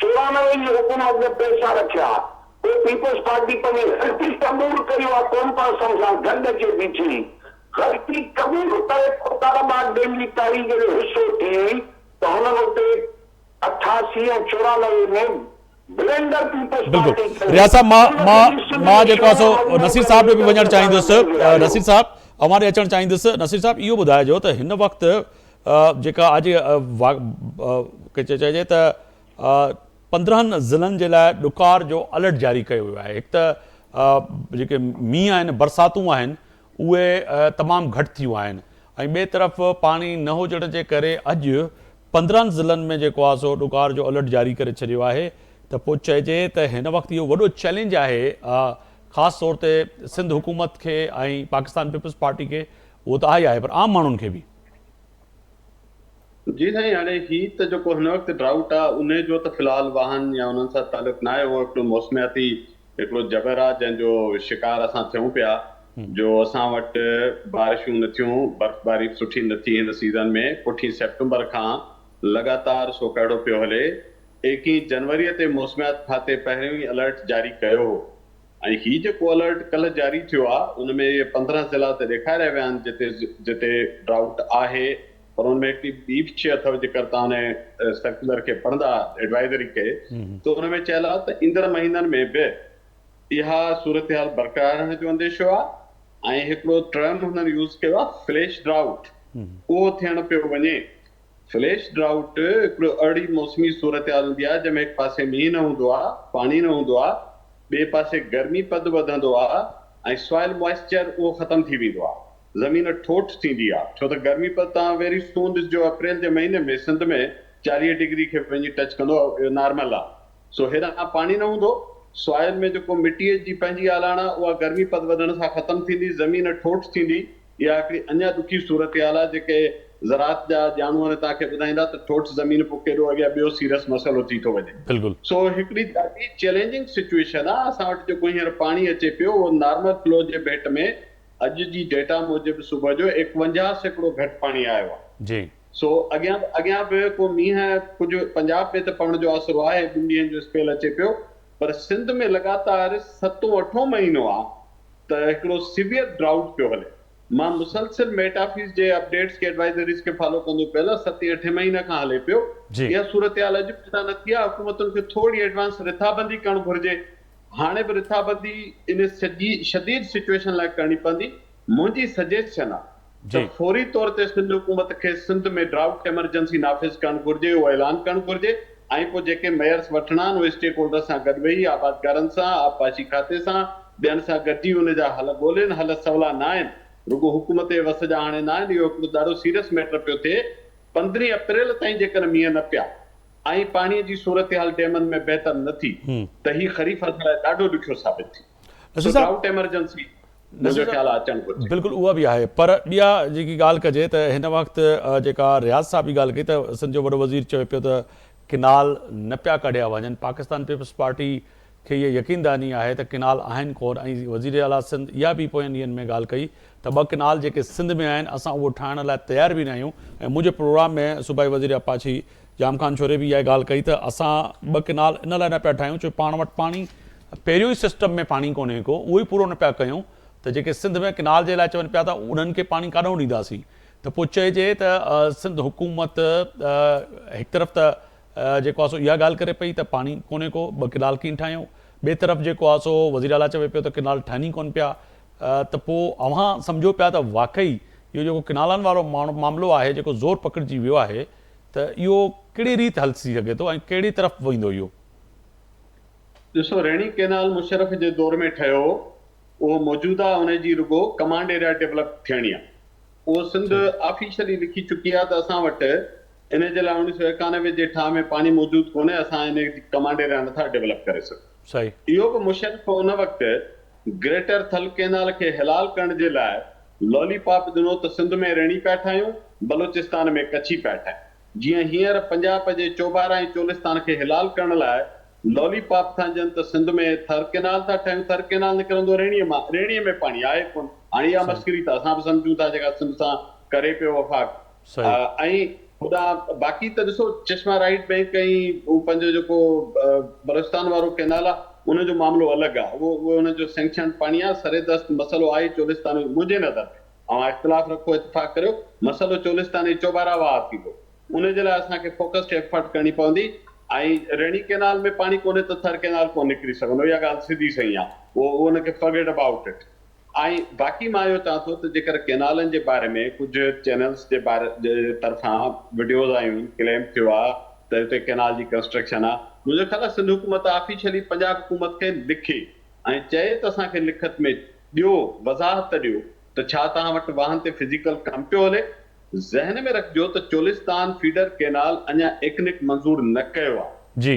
94 جي حڪومت ۾ پئسا رکيا ها. پوء پيپلز پارٽي پنهنجي غلطي قبول ڪئي اها قومپرستن سان گڏ اچي بيٺي هئي. غلطي قبول ڪري پوء ڪالاباغ ڊيم جي تحريڪ جو حصو ٿي هئي ته هنن اتي 88 ۽ 94 ۾ بلينڊر پيپلز بلڪل پارٽي ڪئي رياض صاحب مان ان مان کي به سنڌ مان ۾ جيڪو آهي شعور سو مجموعو نصير ڪري صاحب ڏي به وچن وڃڻ سان چاهيندس گذاريو. نصير صاحب اوهان ڏي اچڻ چاهيندس نصير صاحب اهو ٻڌائجو ته هن وقت جيڪا اڄ چئجي ته 15 ضلعن جي لاء ڏڪار جو الرٽ جاري ڪيو ويو آهي هڪ ته جيڪي مينهن آهن برساتون آهن اهي تمام گهٽ ٿيون آهن ۽ ٻئي طرف پاڻي نه هجڻ جي ڪري اڄ 15 ضلعن ۾ جيڪو آهي سو ڏڪار جو الرٽ جاري ڪري ڇڏيو آهي ته پوء چئجي ته هن وقت اهو وڏو چئلينج آهي خاص طور تي سنڌ حڪومت کي ۽ پاڪستان پيپلز پارٽي کي اهو ته آهي آهي پر عام ماڻهن کي به. جي سائين هاڻي هي ته جيڪو هن وقت ڊرائوٽ آهي انهي جو ته في الحال واهن يا انهن سان تعلق ناهي اهو هڪڙو موسمياتي هڪڙو جبر آ جنهن جو شڪار اسان ٿيون پيا جو اسان وٽ بارشون نه ٿيون برفباري به سٺي نه ٿي هن سيزن ۾ پٺين سيپٽمبر کان لڳاتار سوڪهڙو پيو هلي ايڪيهين جنوري تي موسميات کاتي پهريون ئي الرٽ جاري ڪيو هو ۽ هي جيڪو الرٽ ڪلهه جاري ٿيو آ ان ۾ اهي 15 ضلعا ته ڏيکاريا ويا آهن جتي جتي ڊرائوٽ آهي پر ان ۾ هڪڙي ٻي به شيء اٿو جيڪر توهان ان سرڪيولر کي پڙهندا ايڊوائزري کي ته ان ۾ چيل آهي ته ايندڙ مهينن ۾ به اها صورتحال برقرار رهڻ جو انديشو آهي ۽ هڪڙو ٽرم هنن يوز ڪيو آهي فليش ڊرائوٽ اهو ٿيڻ پيو وڃي. فليش ڊرائوٽ هڪڙو اهڙي موسمي صورتحال هوندي آهي جنهن ۾ هڪ پاسي مينهن نه هوندو آهي پاڻي نه هوندو آهي ٻئي پاسي گرمي پد وڌندو آهي ۽ سوائل موائسچر اهو ختم ٿي ويندو آهي. زمين ٺوٺ ٿيندي آ ڇو ته گرمي پد توهان ويري سون ڏسجو اپريل جي مهيني ۾ سنڌ ۾ 40 ڊگري کي وڃي ٽچ ڪندو اهو نارمل آ سو هيڏانهن پاڻي نه هوندو سوائل ۾ جيڪو مٽي جي پنهنجي آلاڻ آ اها گرمي پد وڌڻ سان ختم ٿيندي زمين ٺوٺ ٿيندي اها هڪڙي اڃا ڏکي صورتحال آ جيڪي زراعت جا ڄاڻو آهن توهان کي ٻڌائيندا ته ٺوٺ زمين پوء ڪيڏو اڳيان ٻيو سيرس مسئلو ٿي ٿو وڃي بلڪل. سو هڪڙي ڏاڍي چئلينجنگ سچوئيشن آ اسان وٽ جيڪو هينئر پاڻي اچي پيو اهو نارمل فلو جي ڀيٽ ۾ اڄ جي ڊيٽا موجب صبح جو 51% گهٽ پاڻي آيو آهي. جي. سو اڳيان اڳيان به ڪو مينهن ڪجهه پنجاب ۾ ته پوڻ جو آسرو آهي ٻن ڏينهن جو اسپيل اچي پيو پر سنڌ ۾ لڳاتار ستون اٺون مهينو آ ته هڪڙو سيويئر ڊرائوٽ پيو هلي. مان مسلسل ميٽ آفيس جي اپڊيٽس کي ايڊوائزريز کي فالو ڪندو پيل آ ستين اٺين مهيني کان هلي پيو. جي. اها صورتحال اڄ پيدا نه ٿي آ حڪومتن کي ٿوري ايڊوانس رٿابندي ڪرڻ گهرجي. هاڻي به رٿابندي ان سڄي شديد سچوئيشن لاء ڪرڻي پوندي، منهنجي سجيسشن آ ته فوري طور تي سنڌ حڪومت کي سنڌ ۾ ڊرائوٽ ايمرجنسي نافذ ڪرڻ گهرجي، اهو اعلان ڪرڻ گهرجي ۽ پوء جيڪي ميئرس وٺڻا آهن اهي اسٽيڪ هولڊرز سان گڏ ويهي آبادگارن سان، آبپاشي کاتي سان، ٻين سان گڏجي ان جا حل ڳولين، حل سولا ناهن، رڳو حڪومت جي وس جا هاڻي ناهن، اهو هڪڙو ڏاڍو سيريس ميٽر پيو ٿئي، 15 اپريل تائين جيڪڏهن مينهن نه پيا. ۽ پاڻي جي صورتحال ڊيمن ۾ بهتر نه ٿي ته هي خريف اسان لاء ڏاڍو ڏکيو ثابت ٿيندو. سو ڊرائوٽ ايمرجنسي منهنجو خيال آهي اچڻ گهرجي. بلڪل اها به آهي پر ٻيا جيڪي ڳالهه ڪجي ته هن وقت جيڪا رياض صاحب به ڳالهه ڪئي ته سنڌ جو وڏو وزير چوي پيو ته ڪنال نه پيا ڪڍيا وڃن پاڪستان پيپلز پارٽي کي اها يقين دهاني آهي ته ڪنال آهن ڪون ۽ وزير اعليٰ سنڌ اها به پوين ڏينهن ۾ ڳالهه ڪئي ته ٻه ڪنال جيڪي سنڌ ۾ آهن اسان اهو ٺاهڻ لاء تيار به نه آهيون ۽ منهنجي پروگرام ۾ صوبائي وزير اپاڇي ڄام خان شوري به اها ڳالهه ڪئي ته اسان ٻه ڪنال ان لاء نه پيا ٺاهيون ڇو پاڻ وٽ پاڻي پهريون ئي سسٽم ۾ پاڻي ڪونهي ڪو اهو ئي پورو نه پيا ڪيون ته جيڪي سنڌ ۾ ڪنال جي لاء چون پيا ته انهن کي پاڻي ڪاڏانهن ڏينداسين ته پوء چئجي ته سنڌ حڪومت هڪ طرف ته جيڪو آهي سو اها ڳالهه ڪري پئي ته پاڻي ڪونهي ڪو، ٻه ڪئنال ڪين ٺاهيون، ٻئي طرف جيڪو آهي سو وزير اعليٰ چوي پيو ته ڪئنال ٺهن ئي ڪونه پيا ته پوء اوهان سمجهو پيا ته واقعي اهو جيڪو ڪئنالن وارو معاملو آهي جيڪو زور پڪڙجي ويو آهي ته اهو ڪهڙي ريت حل ٿي سگهي ٿو ۽ ڪهڙي طرف ويندو اهو؟ ڏسو ريڻي ڪئنال مشرف جي دور ۾ ٺهيو هو اهو موجوده ان جي رڳو ڪمانڊ ايريا ڊولپ ٿيڻي آهي اهو سنڌ آفيشلي لکي چڪي آهي ته اسان وٽ ان جي لاء 1991 جي ٺاهه ۾ پاڻي موجود ڪونهي، اسان ان جي ڪمانڊ ايريا نٿا ڊولپ ڪري سگهون. اهو به مشرف ان وقت گريٽر ٿل ڪئنال کي حلال ڪرڻ جي لاء لولي پاپ ڏنو ته سنڌ ۾ ريڻي پيا ٺاهيون، بلوچستان ۾ ڪڇي پيا ٺاهيون. جيئن هينئر پنجاب جي چوبارا ۽ چولستان کي حلال ڪرڻ لاء لولي پاپ ٿا ڏين ته سنڌ ۾ ٿر ڪئنال ٿا ٺاهيون، ٿر ڪئنال نڪرندو ريڻيء مان، ريڻيء ۾ پاڻي آهي ڪونه. هاڻي اها مسخري ته اسان به سمجهون ٿا جيڪا سنڌ سان ڪري پيو وفاق. ۽ هوڏانهن باقي ته ڏسو چشما رائيٽ بئنڪ ۽ هو پنهنجو جيڪو بلوچستان وارو ڪئنال آ ان جو معاملو الڳ آ اهو اهو ان جو سينڪشنڊ پاڻي آ سر دست مسئلو آهي چولستان ۾ منهنجي نظر ۾ اوهان اختلاف رکو اتفاق ڪريو مسئلو چولستان ۽ چوبارا واهه ٿيندو ان جي لاء اسان کي فوڪسڊ ايفرٽ ڪرڻي پوندي ۽ ريڻي ڪئنال ۾ پاڻي ڪونهي ته ٿر ڪئنال ڪونه نڪري سگهندو اها ڳالهه سڌي سئين آ اهو ان کي فرگيٽ ابائوٽ it. ۽ باقي مان اهو چوان ٿو ته جيڪر ڪينالن جي باري ۾ ڪجهه چينلز جي باري جي طرفان وڊيوز آيون آهن ڪليم ٿيو آهي ته اتي ڪينال جي ڪنسٽرڪشن آهي منهنجو خيال آهي سنڌ حڪومت آفيشلي پنجاب حڪومت کي لکي ۽ چئي ته اسان کي لکت ۾ ڏيو وضاحت ڏيو ته ڇا توهان وٽ واهن تي فزيڪل ڪم پيو هلي ذهن ۾ رکجو ته چولستان فيڊر ڪينال اڃا ايڪنڪ منظور نه ڪيو آ.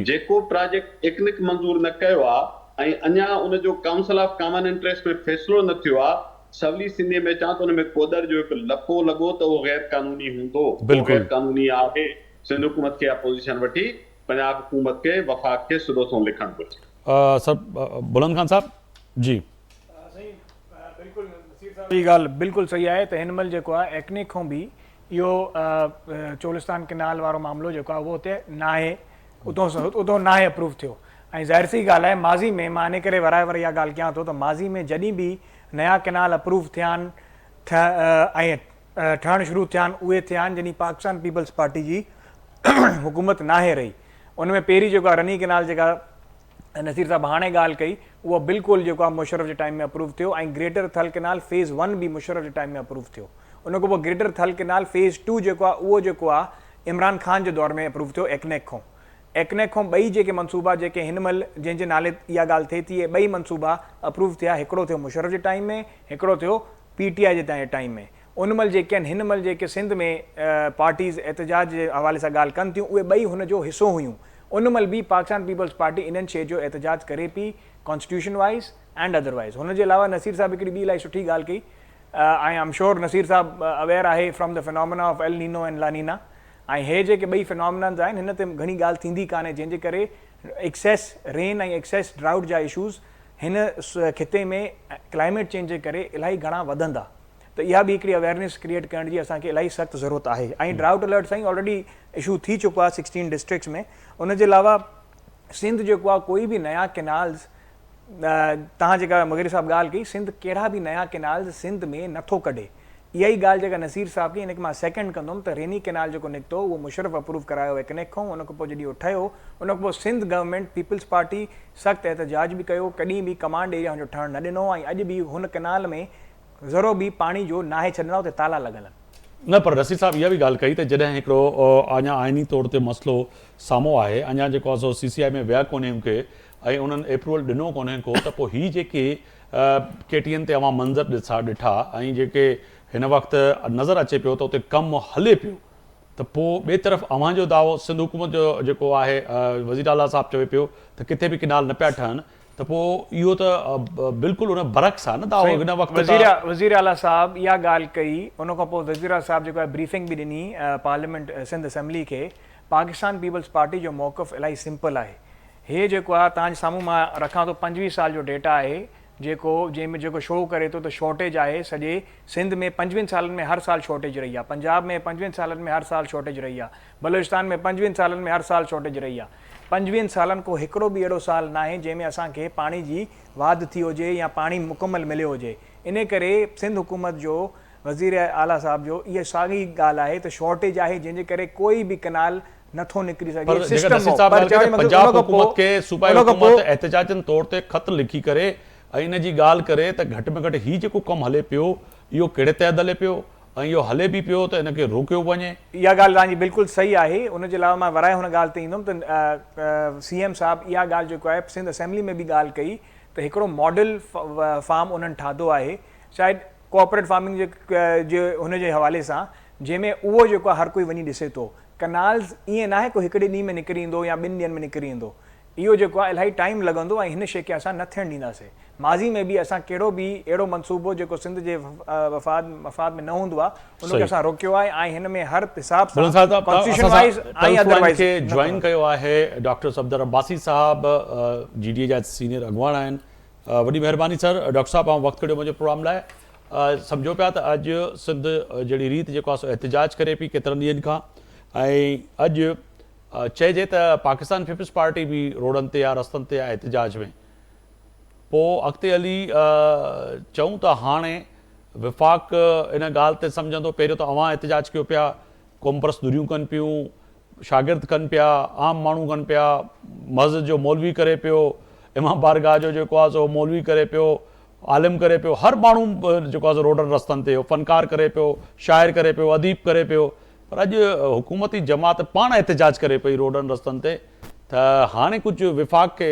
جيڪو پراجيڪٽ ايڪنڪ منظور نه ڪيو آ ۽ اڃا ان جو ڪائونسل آف ڪامن انٽريسٽ ۾ فيصلو نه ٿيو آ، سولي سنڌيء ۾ چوان ته ان ۾ ڪوڏر جو هڪ لپو لڳو ته اهو غير قانوني هوندو. اهو غير قانوني آهي. سنڌ حڪومت کي اها پوزيشن وٺي پنجاب حڪومت کي وفاق کي سڌو سنئون لکڻ گهرجي. سر بلند خان صاحب جي. سائين بلڪل نصير صاحب جي ڳالهه بلڪل صحيح آهي ته هن مهل جيڪو آهي ايڪنڪ کان به اهو چولستان ڪينال وارو معاملو جيڪو آهي اهو اتي ناهي اتو اتو ناهي اپروو ٿيو ۽ ظاهر سي ڳالهه آهي ماضي ۾ مان ان ڪري ورائي ورائي اها ڳالهه ڪيان ٿو ته ماضي ۾ جڏهن به نيا ڪينال اپروو ٿيا آهن ۽ ٺهڻ شروع ٿيا آهن اهي ٿيا آهن جڏهن پاڪستان پيپلز پارٽي جي حڪومت ناهي رهي ان ۾ پهرين جيڪو آهي رني ڪينال جيڪا نصير صاحب هاڻي ڳالهه ڪئي اهو بلڪل جيڪو آهي مشرف جي ٽائيم ۾ اپروو ٿيو ۽ greater Thal canal phase one به مشرف جي ٽائيم ۾ اپروو ٿيو ان کان پوء greater Thal canal phase two جيڪو آهي اهو جيڪو آهي عمران خان جي دور ۾ اپروو ٿيو ايڪنيڪ کان ايڪنيڪ کان ٻئي جيڪي منصوبا جيڪي هن مهل جنهن جي نالي اها ڳالهه ٿئي ٿي اهي ٻئي منصوبا اپروو ٿيا هڪڙو ٿيو مشرف جي ٽائيم ۾ هڪڙو ٿيو پي ٽي آء جي ٽائيم ۾ ان مهل جيڪي آهن هن مهل جيڪي سنڌ ۾ پارٽيز احتجاج جي حوالي سان ڳالهه ڪن ٿيون اهي ٻئي هن جو حصو هيون ان مهل به پاڪستان پيپلز پارٽي انهن شيء جو احتجاج ڪري P constitution wise and otherwise هن جي علاوه نصير صاحب هڪڙي ٻي الاهي سٺي ڳالهه ڪئي ۽ آئم شور نصير صاحب اويئر آهي from the phenomena of El Nino and La Nina ۽ هي جيڪي ٻئي فنامنانز آهن هن تي گهڻي ڳالهه ٿيندي ڪانهي جنهن جي ڪري ايڪسيس رين ۽ ايڪسيس ڊرائوٽ جا اشوز هن خطي ۾ ڪلائميٽ چينج جي ڪري الاهي گهڻا وڌندا ته اها به هڪڙي اويئرنيس ڪريئيٽ ڪرڻ جي اسان کي الاهي سخت ضرورت آهي ۽ ڊرائوٽ الرٽ سائين آلريڊي اشو ٿي چڪو آهي سڪسٽين ڊسٽرڪٽس ۾ ان جي علاوه سنڌ جيڪو آهي ڪوئي به نيا ڪينالز تهان جيڪا مغري صاحب ڳالهه ڪئي سنڌ ڪهڙا به نيا ڪينالز سنڌ ۾ نٿو ڪڍي اها ئي ڳالهه جيڪا نصير صاحب ڪئي ان کي مان سيڪنڊ ڪندم ته ريني ڪينال جيڪو نڪتو اهو مشرف اپروو ڪرايو ايڪنيڪ کان ان کان پوء جڏهن اهو ٺهيو ان کان پوء سنڌ گورنمينٽ پيپلز پارٽي سخت احتجاج به ڪيو ڪڏهن به ڪمانڊ ايريا هن جو ٺهڻ نه ڏنو ۽ اڄ به هن ڪينال ۾ ذرو به پاڻي جو ناهي ڇڏندا اتي تالا لڳل آهن. نه پر رشيد صاحب اها به ڳالهه ڪئي ته جڏهن هڪڙو اڃا آئيني طور تي مسئلو سامهون آهي اڃا جيڪو آهي سو سي سي آء ۾ ويا ڪونهن ڪي ۽ انهن ايپروول ڏنو ڪونهي ڪو ته پوء هي جيڪي ڪي ٽي اين تي اوهان منظر ڏسا ڏٺا ۽ جيڪي هن وقت نظر اچي پيو ته اتي ڪم هلي پيو ته پوء ٻئي طرف اوهان جو دعوو سنڌ حڪومت جو جيڪو آهي وزير اعليٰ صاحب چوي پيو ته ڪٿي به ڪينال نه پيا ٺهن ته پوء اهو ته بلڪل ان برعڪس آهي نه دعوو هن وقت ته. وزير اعليٰ صاحب اها ڳالهه ڪئي ان کان پوء وزير اعليٰ صاحب جيڪو آهي بريفنگ به ڏني پارليامينٽ سنڌ اسيمبلي کي پاڪستان پيپلز پارٽي جو موقف الاهي سمپل آهي هي جيڪو آهي توهان جي سامهون مان رکان ٿو 25 سال جو ڊيٽا آهي جيڪو جنهن ۾ جيڪو شو ڪري ٿو ته شارٽيج آهي سڄي سنڌ ۾ 25 سالن ۾ هر سال شارٽيج رهي آهي پنجاب ۾ 25 سالن ۾ هر سال شارٽيج رهي آهي بلوچستان ۾ 25 سالن ۾ هر سال شارٽيج رهي آهي پنجويهن سالن ڪو هڪڙو به اهڙو سال ناهي جنهن ۾ اسان کي پاڻي جي واڌ ٿي هجي يا پاڻي مڪمل مليو هجي انهي ڪري سنڌ حڪومت جو وزير اعليٰ صاحب جو اها ساڳي ڳالهه آهي ته شارٽيج آهي جنهن جي ڪري ڪوئي به ڪئنال نٿو نڪري پر سگهي جيڪر سسٽم نصير هو صاحب پر ڳالهه چوڻ ڪئي جو ته مقصد پنجاب ان کان پوء حڪومت کي صوبائي ان کان پوء حڪومت احتجاجن طور تي خط لکي ڪري ۽ ان جي ڳالهه ڪري ته گهٽ ۾ گهٽ هي جيڪو ڪم هلي پيو اهو ڪهڙي تحت هلي پيو ۽ اهو هلي به پيو ته ان کي روڪيو وڃي. اها ڳالهه توهان جي بلڪل صحيح آهي ان جي علاوه مان ورائي هن ڳالهه تي ايندم ته سي ايم صاحب اها ڳالهه جيڪو آهي سنڌ اسيمبلي ۾ به ڳالهه ڪئي ته هڪڙو ماڊل فارم انهن ٺاهدو آهي شايد ڪوآپريٽ فارمنگ جي هن جي حوالي سان جنهن ۾ اهو جيڪو آهي هر ڪوئي وڃي ڏسي ٿو. ڪنالز ائين ناهي ڪو هڪڙي ڏينهن ۾ نڪري ايندو يا ٻن ڏينهن ۾ نڪري ايندو. اهو جيڪو آهي الاهي ٽائيم لڳندو ۽ هن شيء کي اسان نه ٿيڻ ڏينداسي. ماضي ۾ به اسان ڪهڙو به اهڙو منصوبو جيڪو سنڌ جي وفاد مفاد ۾ نه هوندو آهي ان کي صحيح. اسان روڪيو آهي ۽ هن ۾ هر حساب بلند سان صاحب ڪانسٽيٽيوشن اسان سان وائيز ۽ ٽيليفون ادر وائيز کي نه جوائن ڪنداسين. ڪيو آهي ڊاڪٽر صفدر عباسي صاحب جي ڊي اي جا سينيئر اڳواڻ آهن. وڏي مهرباني سر ڊاڪٽر صاحب اوهان وقت ڪڍيو منهنجي پروگرام لاء سمجهو پيا ته اڄ سنڌ جهڙي ريت جيڪو آهي سو احتجاج ڪري پئي ڪيترن ڏينهن کان ۽ اڄ چئجي ته پاڪستان پيپلز پارٽي به روڊن تي آ رستن تي آ احتجاج ۾ پوء اڳتي هلي چئون ته هاڻي وفاق ان ڳالهه تي سمجهندو پهريون ته اوهان احتجاج ڪيو پيا قومپرست ڌريون ڪن پيون، شاگرد ڪن پيا، عام ماڻهو ڪن پيا، مسجد جو مولوي ڪري پيو، امام بارگاهه جو جيڪو آهي سو مولوي ڪري پيو، عالم ڪري پيو، هر ماڻهو جيڪو آهي سو روڊن رستن تي فنڪار ڪري پيو، شاعر ڪري پيو، اديب ڪري پيو، پر اڄ حڪومتي جماعت پاڻ احتجاج ڪري پئي روڊن رستن تي ته هاڻي ڪجهه وفاق کي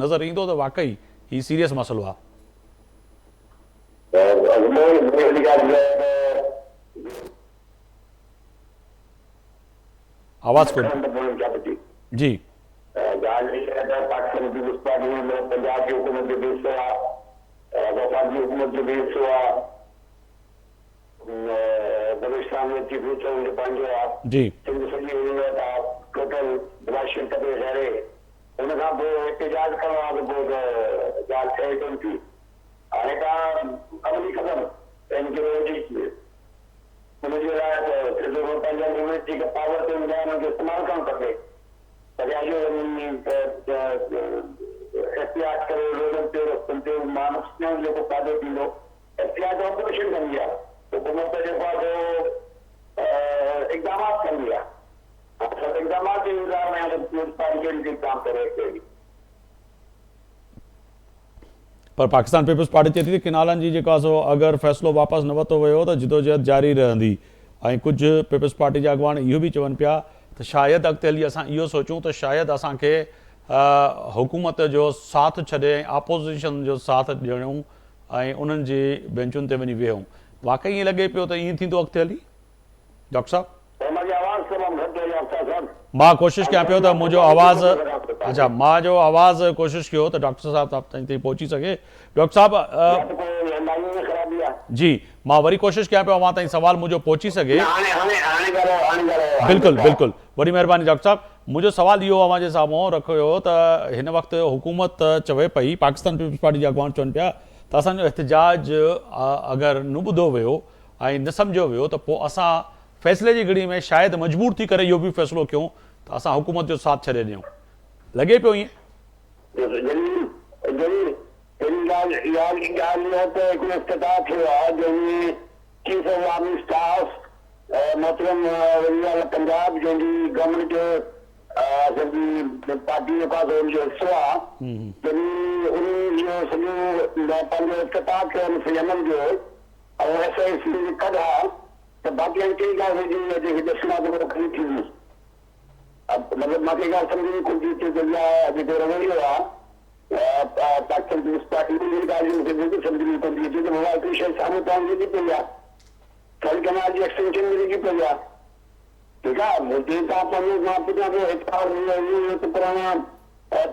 نظر ايندو ته واقعي هي سيريس مسئلو آهي. آواز ڪونهي جي. ڳالهه هي آهي ته پاڪستان پيپلز پارٽي ۾ پنجاب جي حڪومت جو به حصو آهي، وفاقي حڪومت جو به حصو آهي، بلوچستان ۾ چيف منسٽر ان جو پنهنجو آهي، سنڌ سڄي ان وٽ آهي، ٽوٽل بلاشڪ ڪبي غيري ان کان پوء احتجاج ڪرڻو آهي ته پوء ته ڳالهه ٺهي ڪونه ٿي. هاڻي توهان عملي قدم ايم ڪيو ايم جي ان جي لاء ته سڌو سنئون پنهنجا موومينٽ جيڪا پاور تي هوندا آهن ان کي استعمال ڪرڻ کپي پر اهو وڃي احتياط ڪري روڊن تي رستن تي ماڻهن جو جيڪو فائدو ٿيندو احتياط اپوزيشن ڪندي آهي حڪومت ته جيڪو آهي سو اقدامات ڪندي آهي سڀ اقدامات جي انتظار ۾ آهيون ته پيپلز پارٽي ڪهڙي ٿي اقدام ڪري اڳتي هلي. پر پاڪستان پيپلز پارٽي چئي ٿي ته ڪئنالن جي جيڪو آهي سو اگر فيصلو واپس نه ورتو ويو ته جدوجهد جاري رهندي ۽ ڪجهه پيپلز پارٽي جا اڳواڻ اهو به چون پيا ته شايد اڳتي هلي اسان اهو سوچون ته شايد اسان کي حڪومت جو ساٿ ڇڏي ۽ اپوزيشن جو ساٿ ڏيڻو ۽ انهن جي بينچن تي وڃي ويهون واقعي ائين لڳي پيو ته ائين ٿيندو اڳتي هلي ڊاڪٽر صاحب. اوهان جي آواز تمام گهٽ آئي آفتاب صاحب. مان ڪوشش ڪيان پيو ته منهنجو آواز اڇا مان جو آواز ڪوشش ڪيو ته ڊاڪٽر صاحب تائين پهچي سگهي ڊاڪٽر صاحب يا ته ڪو لائين ۾ خرابي آ. جي مان وري ڪوشش ڪيان پيو اوهان تائين سوال منهنجو پهچي سگهي. نه هاڻي هاڻي هاڻي ڳالهايو هاڻي ڳالهايو هاڻي بلڪل ٺيڪ آ. بلڪل وڏي مهرباني ڊاڪٽر صاحب منهنجو سوال اهو اوهان جي سامهون رکيو ته هن وقت حڪومت چوي پئي پاڪستان پيپلز پارٽي جا اڳواڻ چون پيا ته اسان جو احتجاج اگر نه ٻڌو ويو ۽ نه سمجهيو ويو ته پوء اسان فيصلي جي گهڙي ۾ شايد مجبور ٿي ڪري اهو به فيصلو ڪيون ته اسان حڪومت جو ساٿ ڇڏي ڏيون. لڳي پيو ائين. جليل جليل پهرين ڳالهه اها ڳالهه اها ته هڪڙو افتتاح ٿيو آهي جنهن ۾ چيف آف آرمي اسٽاف محترم وزير اعليٰ پنجاب جنهن جي گورنمينٽ جو اسان جي پارٽي جيڪو آهي سو ان جو حصو آهي جنهن انهن جو سڄو پنهنجو افتتاح ٿيو ان فلمن جو ۽ ايس I سي جي ڪڍ ها ته باقي هاڻي ڪهڙي ڳالهه رهجي وئي آهي جنهن کي ڏسڻو آهي ته اهو کڻي ٿيندي. مطلب مان کي ڳالهه سمجهه ۾ ڪونه ٿي اچي ته اها جيڪو رويو آهي پاڪستان پيپلز پارٽي جو ان ڳالهه جي مون کي بلڪل سمجهه ۾ ڪونه ٿي اچي ته بابا هڪڙي شيء سامهون توهان جي لڳي پئي آهي ٿل ڪئنال جي ايڪسٽينشن به لڳي پئي آهي ٺيڪ آهي هتي توهان پنهنجو مان پڇان پيو هتان اهو ته پراڻا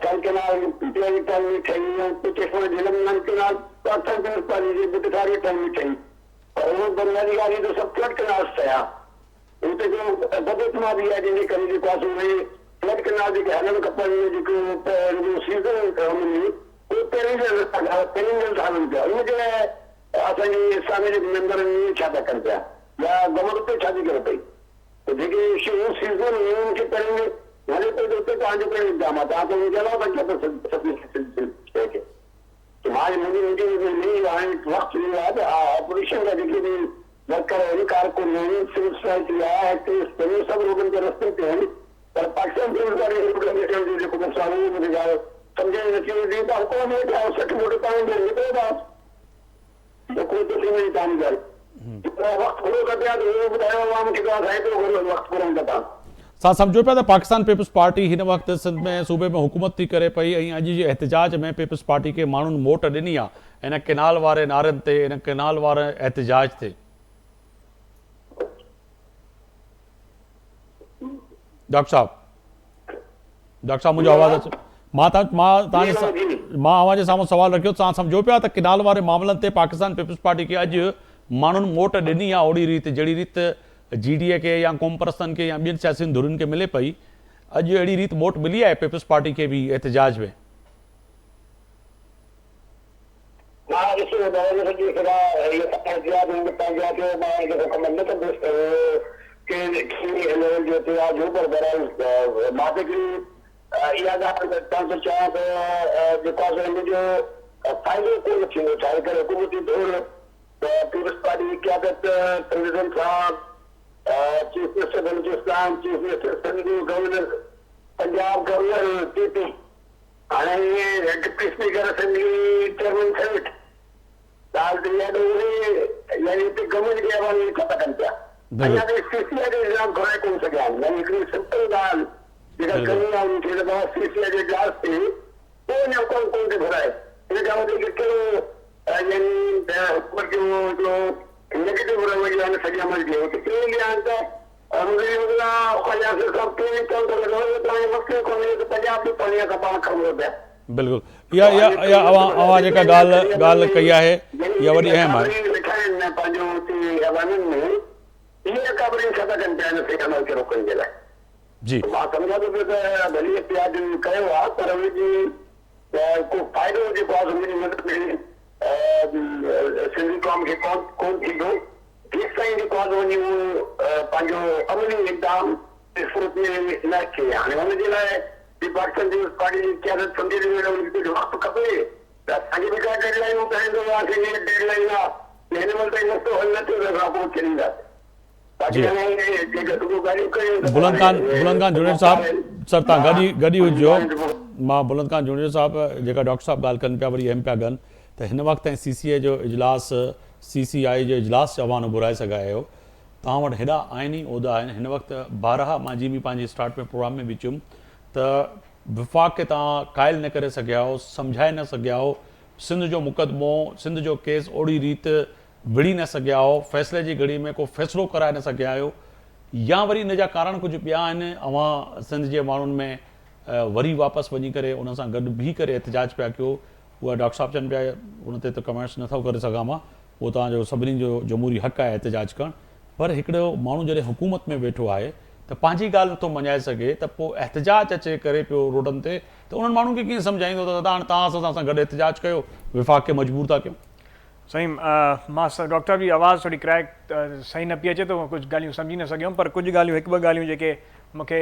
ٿل ڪئنال پي ٽي آء جي ٽائيم ۾ ٺهي ۽ پوء چشما جهلم نئن ڪئنال پاڪستان پيپلز پارٽي جي ٻٽ ساري ٽائيم ۾ ٺهي پر اهو بنيادي ڳالهه هي ته سڀ فلڊ ڪئنالز ٺهيا اتي جو بد اعتمادي آهي جنهن جي ڪري جيڪو آهي سو اهي فلڊ ڪئنال جيڪي هلڻ کپن يا جيڪو ان جو سيزن هن ۾ اهو پهرين جا پهرين جا هلن پيا ان جي لاء اسان جي اسلامي جيڪي ميمبر آهن اهي ڇا پيا ڪن پيا يا گورنمينٽ اتي ڇا ٿي ڪري پئي ته جيڪي شيون سيزنل هيون ان کي پهرين ۾ هلي پئي ته اتي توهان جو ڪهڙو الزام آهي توهان ته ان جي علاوه ٿا چئو ته سڀني شيء کي ته مان منهنجي منهنجي ۾ هاڻي وقت ٿي ويو آهي ته آپوزيشن جا جيڪي به ورڪر آهن ڪارڪن آهن سول سوسائٽي آهي ايڪٽيوسٽ آهن اهي سڀ روڊن تي رستن تي آهن پر پاڪستان پيپلز پارٽي کي ٻڌڻ جو چيو جيڪو مسئلو آهي اهو مونکي ڳالهه سمجهه ۾ نٿي اچي ته حڪومت ۾ ويٺا آهيو 60 ووٽ توهان جي نڪرو ٿا حڪومت ٿي وڃي توهان جي ڳالهه جيڪو وقت گهرو ٿا پيا ته اهو ٻڌايو عوام کي ته اسان ايترو گهرو وقت گهرون ٿا پيا. سان سمجهو پيا ته پاڪستان پيپلز پارٽي هن وقت سنڌ ۾ صوبي ۾ حڪومت ٿي ڪري پئي ۽ اڄ جي احتجاج ۾ پيپلز پارٽي کي ماڻهن موٽ ڏني آ ان ڪينال واري نعرن تي ان ڪينال واري احتجاج تي. ڊاڪٽر صاحب ڊاڪٽر صاحب منهنجو آواز اچي مان تان مان تان مان اوهان جي سامهون سوال رکيو تان سمجهو پيا ته ڪنال واري معاملن تي پاڪستان پيپلز پارٽي کي اڄ ماڻهن موٽ ڏني آ اوڙي ريت جهڙي ريت جي ڊي اي کي يا قوم پرستن کي يا ٻين سياسي ڌرين کي ملي پئي اڄ اهڙي ريت موٽ ملي آهي پيپلز پارٽي کي به احتجاج ۾. مان ڏسي نه ٿو سگهي سگهان هيء احتياط هن پنهنجا ٿيو مان هن کي ڪمينٽ نه ڪندس ته اهو ڪهڙي ليول جو احتجاج هو پر بهرحال مان ته هڪڙي اها ڳالهه توهان کي چوان ته جيڪو آهي سو هن جو فائدو ڪو نه ٿيندو ڇا جي ڪري حڪومتي ڌر پيپلز پارٽي جي قيادت پريزيڊنٽ صاحب chief minister Balochistan chief minister Sindh governor Punjab governor K P هاڻي اهي deputy speaker assembly, chairman senate ڳالهه ته اها ته اهي يعني هتي گورنمينٽ کي حوالي ڇا ٿا ڪن پيا؟ اڃا تائين سي سي آء جو اجلاس گهرائي ڪونه سگهيا آهن يعني هڪڙي سمپل ڳالهه جيڪا ڪرڻي آهي انهن کي ته بابا سي سي آء جو اجلاس ٿئي اهو اڃا ڪونه ڪونه ٿي گهرائي ان کان وڌيڪ ڪهڙو يعني حڪومت جو هڪڙو نيگيٽو رويو آهي سڄي عمل جو ته ڪيئن به آهن ته بلڪل اها اها اها اوهان اوهان جيڪا ڳالهه ڳالهه ڪئي آهي اها وڏي اهم آهي. جي. جيستائين جيڪو آهي سو وڃي اهو پنهنجو عملي اقدام صورت ۾ نه اچي. هاڻي ان جي لاء جي پاڪستان پيپلز پارٽي جي قيادت سمجهي ٿي وڃي ان کي ڪجهه وقت کپي ته اسان کي به ڪا ڊيڊ لائين ٻڌائيندو يا اسان جي ڊيڊ لائين آهي ته هن مهل تائين مسئلو حل نه ٿيو ته اسان حڪومت ڇڏينداسين. باقي جي هاڻي جيڪا رڳو ڳالهيون ڪيون ته بلند خان بلند خان جوڻيجو صاحب سر تان گڏ ئي گڏ ئي هجو مان بلند خان جوڻيجو صاحب جيڪا ڊاڪٽر صاحب ڳالهه ڪن پيا وري اهم پيا ڪن ته هن وقت تائين سي سي اي جو اجلاس سي سي آء جو اجلاس اوهان نه گهرائي سگهيا آهيو توهان وٽ هيڏا آئيني عهدا آهن هن وقت بارها مان جيئن به پنهنجي اسٽارٽ ۾ پروگرام ۾ به چيم ته وفاق کي توهان قائل نه ڪري سگهيا آهيو سمجهائي نه سگهيا آهيو سنڌ جو مقدمو سنڌ جو ڪيس اوڙي ريت وڙهي نه سگهيا آهيو فيصلي جي گهڙي ۾ ڪو فيصلو ڪرائي نه سگهيا آهيو يا وري ان جا ڪارڻ ڪجهه ٻيا آهن اوهان سنڌ جي ماڻهن ۾ وري واپس وڃي ڪري انهن سان گڏ بيهي ڪري احتجاج پيا ڪيو اها ڊاڪٽر صاحب چون پيا ان تي ته ڪمينٽس نٿو ڪري سگهان مان اهو توهان جو سڀني جو جمهوري حق آهي احتجاج ڪرڻ پر هڪڙو ماڻهو جڏهن حڪومت ۾ ويٺو آهي ته پنهنجي ڳالهه نٿو مڃائي سگهي ته پوء احتجاج اچي ڪري پيو روڊن تي ته انهن ماڻهن کي ڪيئن سمجهائيندو ته دادا هاڻي توهان اسان سان گڏ احتجاج ڪيو وفاق کي مجبور ٿا ڪيون. سائين مان ڊاڪٽر صاحب جي آواز ٿوري ڪريڪ صحيح نه پئي اچي ته ڪجهه ڳالهيون سمجهي نه سگهيم پر ڪجهه ڳالهيون هڪ ٻه ڳالهيون جيڪي مون کي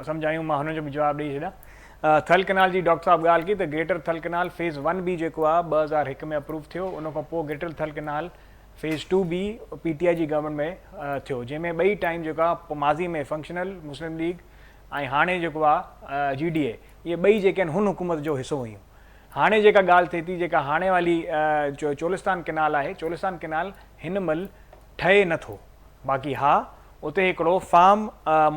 سمجهه آيون مان هنن جو به جواب ڏئي ڇڏيان. ٿل ڪئنال جي ڊاڪٽر صاحب ڳالهه ڪئي ته greater Thal canal phase one به جيڪو آهي 2001 ۾ اپروو ٿيو ان کان پوء greater Thal canal phase two به پي ٽي آء جي گورنمينٽ ۾ ٿيو جنهن ۾ ٻئي ٽائيم جيڪو آهي ماضي ۾ فنڪشنل مسلم ليگ ۽ هاڻي جيڪو آهي جي ڊي اي اهي ٻئي جيڪي آهن هن حڪومت جو حصو هيون هاڻي جيڪا ڳالهه ٿئي ٿي جيڪا هاڻي والي چولستان ڪئنال آهي چولستان ڪئنال هن مهل ٺهي نه ٿو باقي ها اتي هڪڙو فارم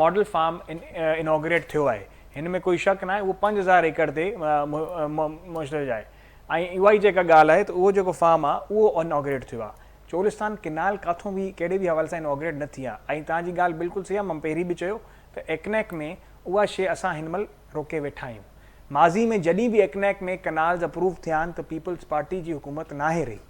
ماڊل فارم انوگريٽ ٿيو آهي هن ۾ ڪوئي شڪ ناهي اهو 5000 ايڪڙ تي مشتمل آهي ۽ اها ئي جيڪا ڳالهه آهي ته اهو جيڪو فارم آهي اهو انوگريٽ ٿيو آهي چولستان ڪينال ڪاٿون به ڪهڙي به حوالي سان انوگريٽ نه ٿي آهي ۽ توهان جي ڳالهه بلڪل صحيح آهي مان پهرين به چيو ته ايڪنيڪ ۾ اها شيء اسان هن مهل روڪي ويٺا آهيون ماضي ۾ جڏهن به ايڪنيڪ ۾ ڪينالز اپروو ٿيا آهن ته پيپلز پارٽي جي حڪومت ناهي رهي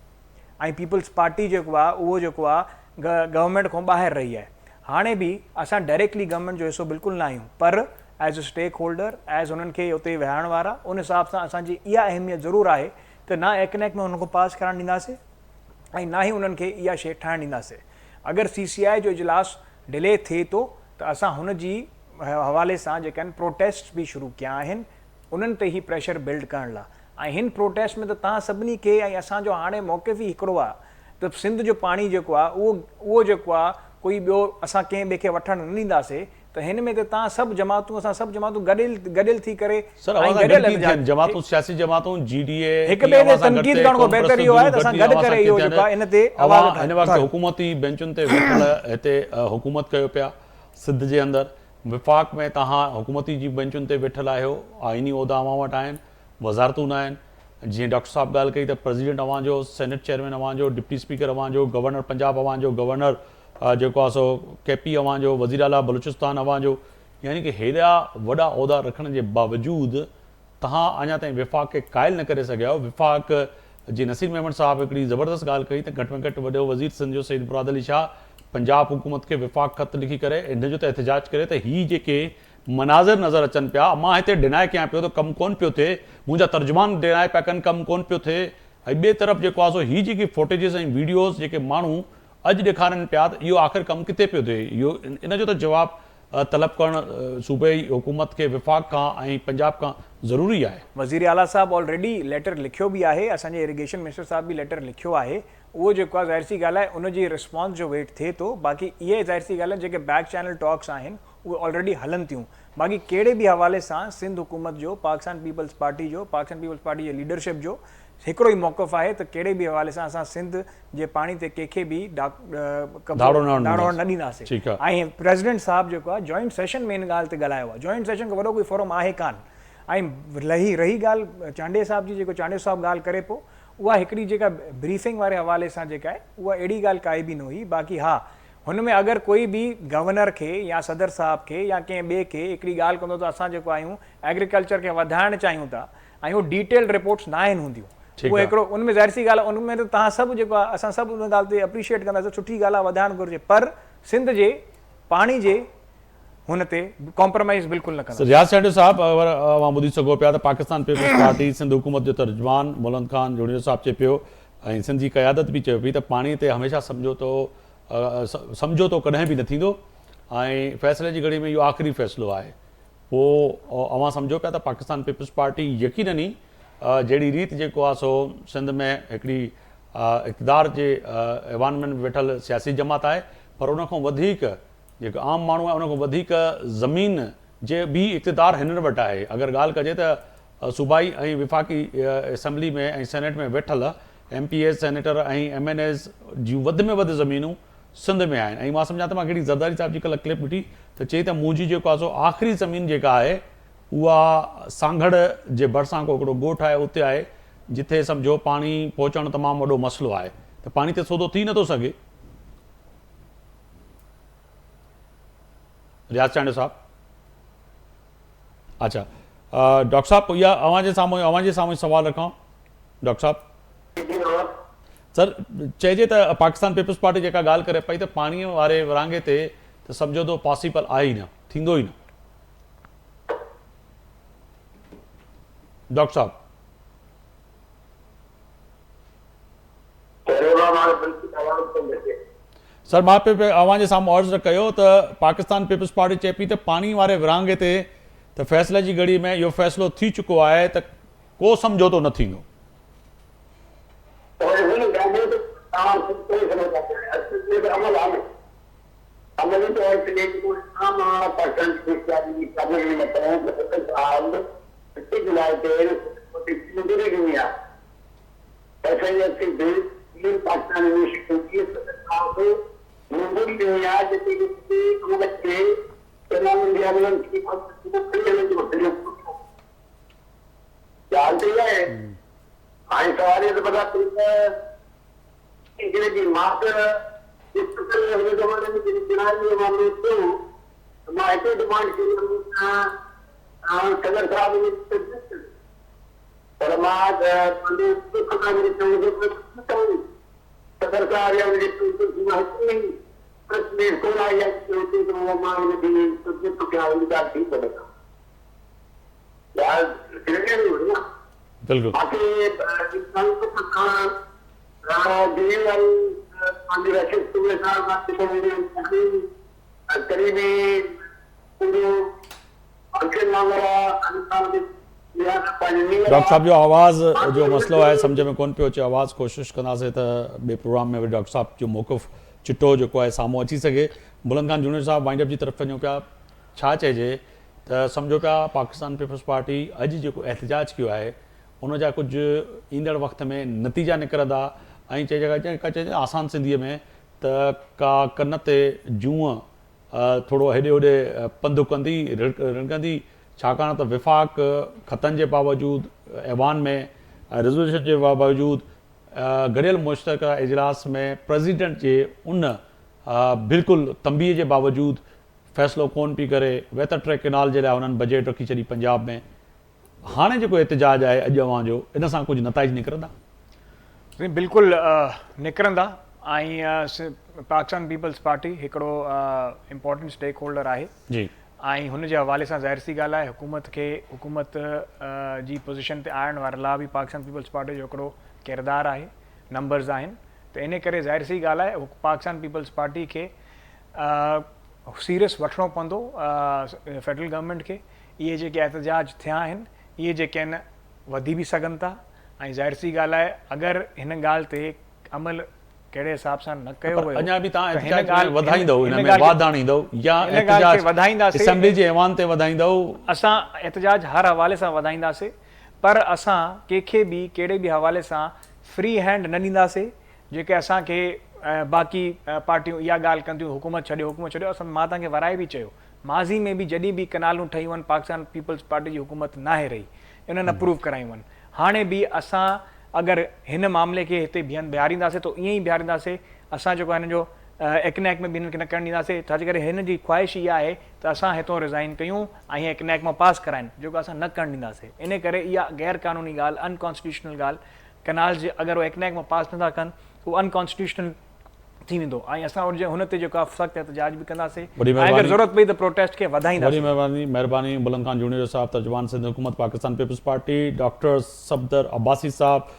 ۽ پيپلز پارٽي جيڪو آهي اهو جيڪو آهي گورنمينٽ کان ٻاهر رهي آهي هاڻي به اسان ڊائريڪٽلي گورنمينٽ جو حصو بلڪل نه آهيون پر as a stakeholder as انهن کي اتي ويهارڻ وارا ان حساب سان اسان جي اها اهميت ضرور آهي ته نه ايڪنيڪ ۾ انهن کي پاس ڪرائڻ ڏينداسي ۽ نه ئي انهن کي اها شيء ٺاهڻ ڏينداسي اگر سي سي آء جو اجلاس ڊلي ٿئي ٿو ته اسان هن جي حوالي سان جيڪي آهن پروٽيسٽس به شروع ڪيا آهن انهن تي هي پريشر بلڊ ڪرڻ لا ۽ هن پروٽيسٽ ۾ ته توهان سڀني کي ۽ اسان جو هاڻي موقف ئي هڪڙو آهي ته سنڌ جو پاڻي جيڪو آهي اهو اهو جيڪو آهي ڪوئي ٻيو اسان ڪنهن ٻئي کي وٺڻ نه ڏينداسي. ته هن ۾ ته توهان سڀ جماعتون اسان سڀ جماعتون گڏيل گڏيل ٿي ڪري سر اوهان ۽ سان گڏ گڏيل ڪيئن ٿين احتجاج جماعتون سياسي جماعتون جي ڊي اي هڪ ڪيئن ٻئي تي اوهان سان گڏ تنقيد ٿئي ڪرڻ کان قوم بهتر پرست اهو آهي ڌريون ته گڏ اسان ٿي گڏ اوهان سان ڪري ڪيئن اهو ٿين جيڪو آهي ان تي آواز اوهان هن وقت اٿاريون. حڪومتي بينچن تي ويٺل هتي حڪومت ڪيو پيا سنڌ جي اندر وفاق ۾ توهان حڪومتي جي بينچن تي ويٺل آهيو آئيني عهدا اوهان وٽ آهن وزارتون آهن جيئن ڊاڪٽر صاحب ڳالهه ڪئي ته پريزيڊنٽ اوهان جو سينيٽ چيئرمين اوهان جو ڊپٽي اسپيڪر اوهان جو گورنر پنجاب اوهان جو گورنر جيڪو آهي سو ڪي پي اوهان جو وزير اعليٰ بلوچستان اوهان جو يعني ڪه هيڏا وڏا عهدا رکڻ جي باوجود توهان اڃا تائين وفاق کي قائل نه ڪري سگهيا آهيو. وفاق جي نصير ميمڻ صاحب هڪڙي زبردست ڳالهه ڪئي ته گهٽ ۾ گهٽ وڏو وزير سنڌ جو سيد مراد علي شاهه پنجاب حڪومت کي وفاق خط لکي ڪري ان جو ته احتجاج ڪري ته هي جيڪي مناظر نظر اچن پيا مان هتي ڊنائي ڪيان پيو ته ڪم ڪونه پيو ٿئي منهنجا ترجمان ڊنائي پيا ڪن ڪم ڪونه پيو ٿئي ۽ ٻئي طرف جيڪو آهي سو هي جيڪي فوٽيجز ۽ ويڊيوز جيڪي ماڻهو اڄ ڏيکارين پيا ته اهو آخر ڪم ڪٿي پيو ٿئي اهو ان جو ته جواب طلب ڪرڻ صوبائي حڪومت کي وفاق کان ۽ پنجاب کان ضروري آهي. وزير اعليٰ صاحب آلريڊي ليٽر لکيو به آهي اسان جي اريگيشن منسٽر صاحب به ليٽر لکيو آهي اهو جيڪو آهي ظاهر سي ڳالهه آهي ان جي رسپانس جو ويٽ ٿئي ٿو باقي اهي ظاهر سي ڳالهه آهن جيڪي بيڪ چينل ٽاڪس آهن اهي آلريڊي هلن ٿيون باقي ڪهڙي به حوالي سان سنڌ حڪومت جو پاڪستان پيپلز پارٽي جو پاڪستان پيپلز پارٽي جي ليڊرشپ جو هڪڙو ئي موقف آهي ته ڪهڙي به حوالي سان اسان سنڌ جي پاڻي تي ڪنهن کي به ڌاڙو نه ڏينداسين ۽ پريزيڊنٽ صاحب جيڪو آهي جوائنٽ سيشن ۾ ان ڳالهه تي ڳالهايو آهي جوائنٽ سيشن ڪو وڏو ڪوئي فورم آهي ڪانه ۽ لهي رهي ڳالهه چانڊيي صاحب جي جيڪو چانڊيو صاحب ڳالهه ڪري پيو اها هڪڙي جيڪا بريفنگ واري حوالي سان جيڪا آهي اها اهڙي ڳالهه ڪائي به نه هئي باقي ها هن ۾ اگر ڪوئي به گورنر کي يا صدر صاحب کي يا ڪنهن ٻئي کي هڪڙي ڳالهه ڪندو ته اسان جيڪو آهيون ايگريڪلچر کي وڌائڻ چاهيون ٿا ۽ اهو ڊيٽيلڊ رپورٽس ناهن هونديون اهو هڪڙو ان ۾ ظاهر سي ڳالهه ان ۾ ته توهان سڀ جيڪو آهي اسان سڀ ان ڳالهه تي اپريشيئيٽ ڪنداسين سٺي ڳالهه آهي وڌائڻ گهرجي پر سنڌ جي پاڻي جي هن تي ڪمپرومائز بلڪل نه ڪنداسين. رياض چانڊيو صاحب اوهان ٻڌي سگهو پيا ته پاڪستان پيپلز پارٽي سنڌ حڪومت جو ترجمان مولند خان جوڻيجو صاحب چئي پيو ۽ سنڌ جي قيادت به چئي پئي ته پاڻي تي هميشه سمجهوتو سمجهوتو ڪڏهن به نه ٿيندو ۽ فيصلي جي گهڙي ۾ اهو آخري فيصلو آهي پوء اوهان سمجهو پيا ته پاڪستان پيپلز پارٽي يقينن ئي جهڙي ريت جيڪو آهي سو سنڌ ۾ هڪڙي اقتدار جي ايوان ۾ ويٺل سياسي جماعت آهي پر ان کان وڌيڪ جيڪو عام ماڻهو آهي ان کان وڌيڪ زمين جي به اقتدار هنن وٽ آهي اگر ڳالهه ڪجي ته صوبائي ۽ وفاقي اسيمبلي ۾ ۽ سينيٽ ۾ ويٺل M P As senator ۽ M N As جون وڌ ۾ وڌ زمينون سنڌ ۾ آهن ۽ مان سمجهان ٿو مان ڪهڙي زرداري صاحب جي ڪلهه ڪلپ ڏٺي ته چئي ته منهنجي جيڪو آهي سو آخري زمين جيڪا آهي اها سانگهڙ جي ڀرسان ڪو هڪڙو ڳوٺ آهي اتي آهي جتي سمجهو پاڻي پهچڻ تمام وڏو مسئلو آهي ته پاڻي تي سودو ٿي نٿو سگهي. رياض چانڊيو صاحب اڇا ڊاڪٽر صاحب اها اوهان جي سامهون اوهان جي سامهون سوال رکان ڊاڪٽر صاحب سر چئجي ته پاڪستان پيپلز پارٽي جيڪا ڳالهه ڪري پئي ته پاڻي واري ورهاڱي تي ته سمجهوتو پاسيبل آهي ئي نه ٿيندو ئي نه ڊاڪٽر صاحب. سر مان پي اوهان جي سامهون عرض ڪيو ته پاڪستان پيپلز پارٽي چئي پئي ته پاڻي واري ورهاڱي تي ته فيصلي جي گهڙي ۾ اهو فيصلو ٿي چڪو آهي ته ڪو سمجهوتو نه ٿيندو. ڳالهه ته اها آهي هاڻي سوال اهو ٿو پيدا ٿئي ته هن جي مان ته ڊسڪشن ۾ هن زماني ۾ جڏهن چنائي جو معاملو ٿيو ته مان هڪ ڊمانڊ ڪئي هئي ته صدر صاحب ان جي تجويز ڪري پر مان پنهنجي دک کان جڏهن چوڻ ٿو ته صدر صاحب يا ان جي مان هڪ ئي پريس رليز ڪونه آئي آهي ته مان ان کي تجويز ٿو ڪيان ان ڳالهه ٿي ڪونهي ڪا. بلڪل. ڊاڪٽر صاحب جو آواز جو مسئلو آهي سمجهه ۾ ڪون پيو اچي آواز ڪوشش ڪنداسين ته ٻئي پروگرام ۾ وري ڊاڪٽر صاحب جو موقف چٽو جيڪو آهي سامهون اچي سگهي بلند خان جوڻيجو صاحب وائنڊ اپ جي طرف وڃون پيا. ڇا چئجي ته سمجهو پيا پاڪستان پيپلز پارٽي اڄ جيڪو احتجاج ڪيو آهي ان جا ڪجهه ايندڙ وقت ۾ نتيجا نڪرندا ۽ چئجي چئجي آسان سنڌيء ۾ ته ڪا ڪن تي جونء ٿورو هيڏي هوڏي پنڌ ڪندي رڙڪندي ڇاڪاڻ ته وفاق خطن جي باوجود ايوان ۾ ريزوليوشن جي باوجود گڏيل مشترڪه اجلاس ۾ پريزيڊنٽ جي ان بلڪل تنبيهه جي باوجود فيصلو ڪون پي ڪري ويتر ٽريڪ ڪينال جي لاء هنن بجيٽ رکي ڇڏي پنجاب ۾ هاڻي جيڪو احتجاج آهي اڄ اوهان جو ان سان ڪجهه نتائج نڪرندا؟ سائين بلڪل نڪرندا ۽ پاڪستان پيپلز پارٽي هڪڙو امپورٽنٽ اسٽيڪ هولڊر آهي جي ۽ هن جي حوالي سان ظاهر سي ڳالهه آهي حڪومت کي حڪومت جي پوزيشن تي آڻڻ واري لاء به پاڪستان پيپلز پارٽي جو هڪڙو ڪردار آهي نمبرز آهن ته ان ڪري ظاهر سي ڳالهه آهي پاڪستان پيپلز پارٽي کي سيريس وٺڻو پوندو فيڊرل گورنمينٽ کي اهي جيڪي احتجاج ٿيا آهن اهي جيڪي آهن وڌي به سگهن ٿا ۽ ظاهر سي ڳالهه آهي اگر هن ڳالهه تي عمل ڪهڙي حساب سان نه ڪيو ويو اڃا به توهان احتجاج ۾ وڌائيندؤ ان ۾ واڌ آڻيندؤ يا احتجاج اسيمبلي جي ايوان تي وڌائيندؤ؟ اسان احتجاج هر حوالي سان وڌائينداسي پر اسان ڪنهن کي به ڪهڙي به حوالي سان فري هينڊ نه ڏينداسي جيڪي اسان کي باقي پارٽيون اها ڳالهه ڪنديون حڪومت ڇڏيو حڪومت ڇڏيو اسان مان توهان کي ورائي به چيو ماضي ۾ به جڏهن به ڪئنالون ٺهيون آهن پاڪستان پيپلز پارٽي جي حڪومت ناهي رهي انهن اپروو ڪرايون آهن هاڻي به اسان اگر هن معاملي کي هتي بيهن بيهارينداسي ته ائين ئي بيهارينداسي اسان جيڪو هنن جو ايڪنيڪ ۾ به هنن کي نه ڪرڻ ڏينداسي ڇا جي ڪري هن جي خواهش اها آهي ته اسان هتون ريزائن ڪيون ۽ هي ايڪنيڪ مان پاس ڪرائن جيڪو اسان نه ڪرڻ ڏينداسي ان ڪري اها غير قانوني ڳالهه ان ڪانسٽيٽيوشنل ڳالهه ڪئنال جي اگر هو ايڪنيڪ مان پاس نٿا ڪن ته اهو ان ڪانسٽيٽيوشنل ٿي ويندو ۽ اسان ان جي هن تي جيڪو آهي سخت احتجاج به ڪنداسين وڏي ۽ اگر مهرباني ضرورت پئي ته پروٽيسٽ کي وڏي وڌائينداسين. مهرباني مهرباني بلند خان جوڻيجو صاحب ترجمان سنڌ حڪومت Pakistan peoples party doctor Safdar Abbasi صاحب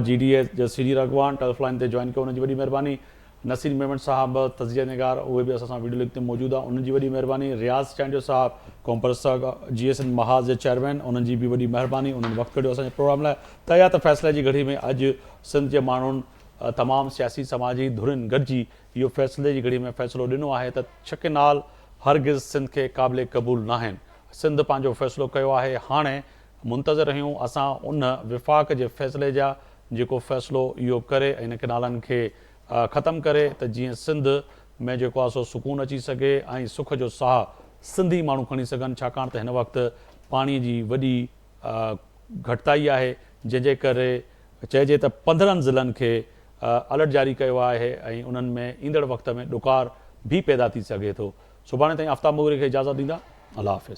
جي ڊي اي جي سينيئر اڳواڻ ٽيلف لائن تي جوائن ڪيو انهن جي وڏي مهرباني نصير ميمڻ صاحب تجزيه نگار اهي به اسان سان ويڊيو لنڪ تي موجود آهن انهن جي وڏي مهرباني رياض چانڊيو صاحب قومپرست جي ايس اين محاذ جي چيئرمين انهن جي به وڏي مهرباني انهن وقت ڪڍيو اسان جي پروگرام لاء ته اها ته فيصلي جي گهڙي ۾ اڄ سنڌ جي ماڻهن تمام سياسي سماجي ڌرين گڏجي اهو فيصلي جي گهڙي ۾ فيصلو ڏنو آهي ته ڇهه ڪئنال هرگز سنڌ کي قابل قبول ناهن سنڌ پنهنجو فيصلو ڪيو آهي هاڻي منتظر رهيون اسان ان وفاق جي فيصلي جا جيڪو فيصلو اهو ڪري ۽ ان ڪئنالن کي ختم ڪري ته جيئن سنڌ ۾ جيڪو آهي سو سڪون اچي سگهي ۽ سک جو ساهه سنڌي ماڻهو کڻي سگهن ڇاڪاڻ ته هن وقت پاڻي جي وڏي گهٽتائي آهي جنهن جي ڪري چئجي ته 15 ضلعن کي الرٽ جاري ڪيو آهي ۽ انهن ۾ ايندڙ وقت ۾ ڏڪار به پيدا ٿي سگهي ٿو. سڀاڻي تائين آفتاب مغري کي اجازت ڏيندا. الله حافظ.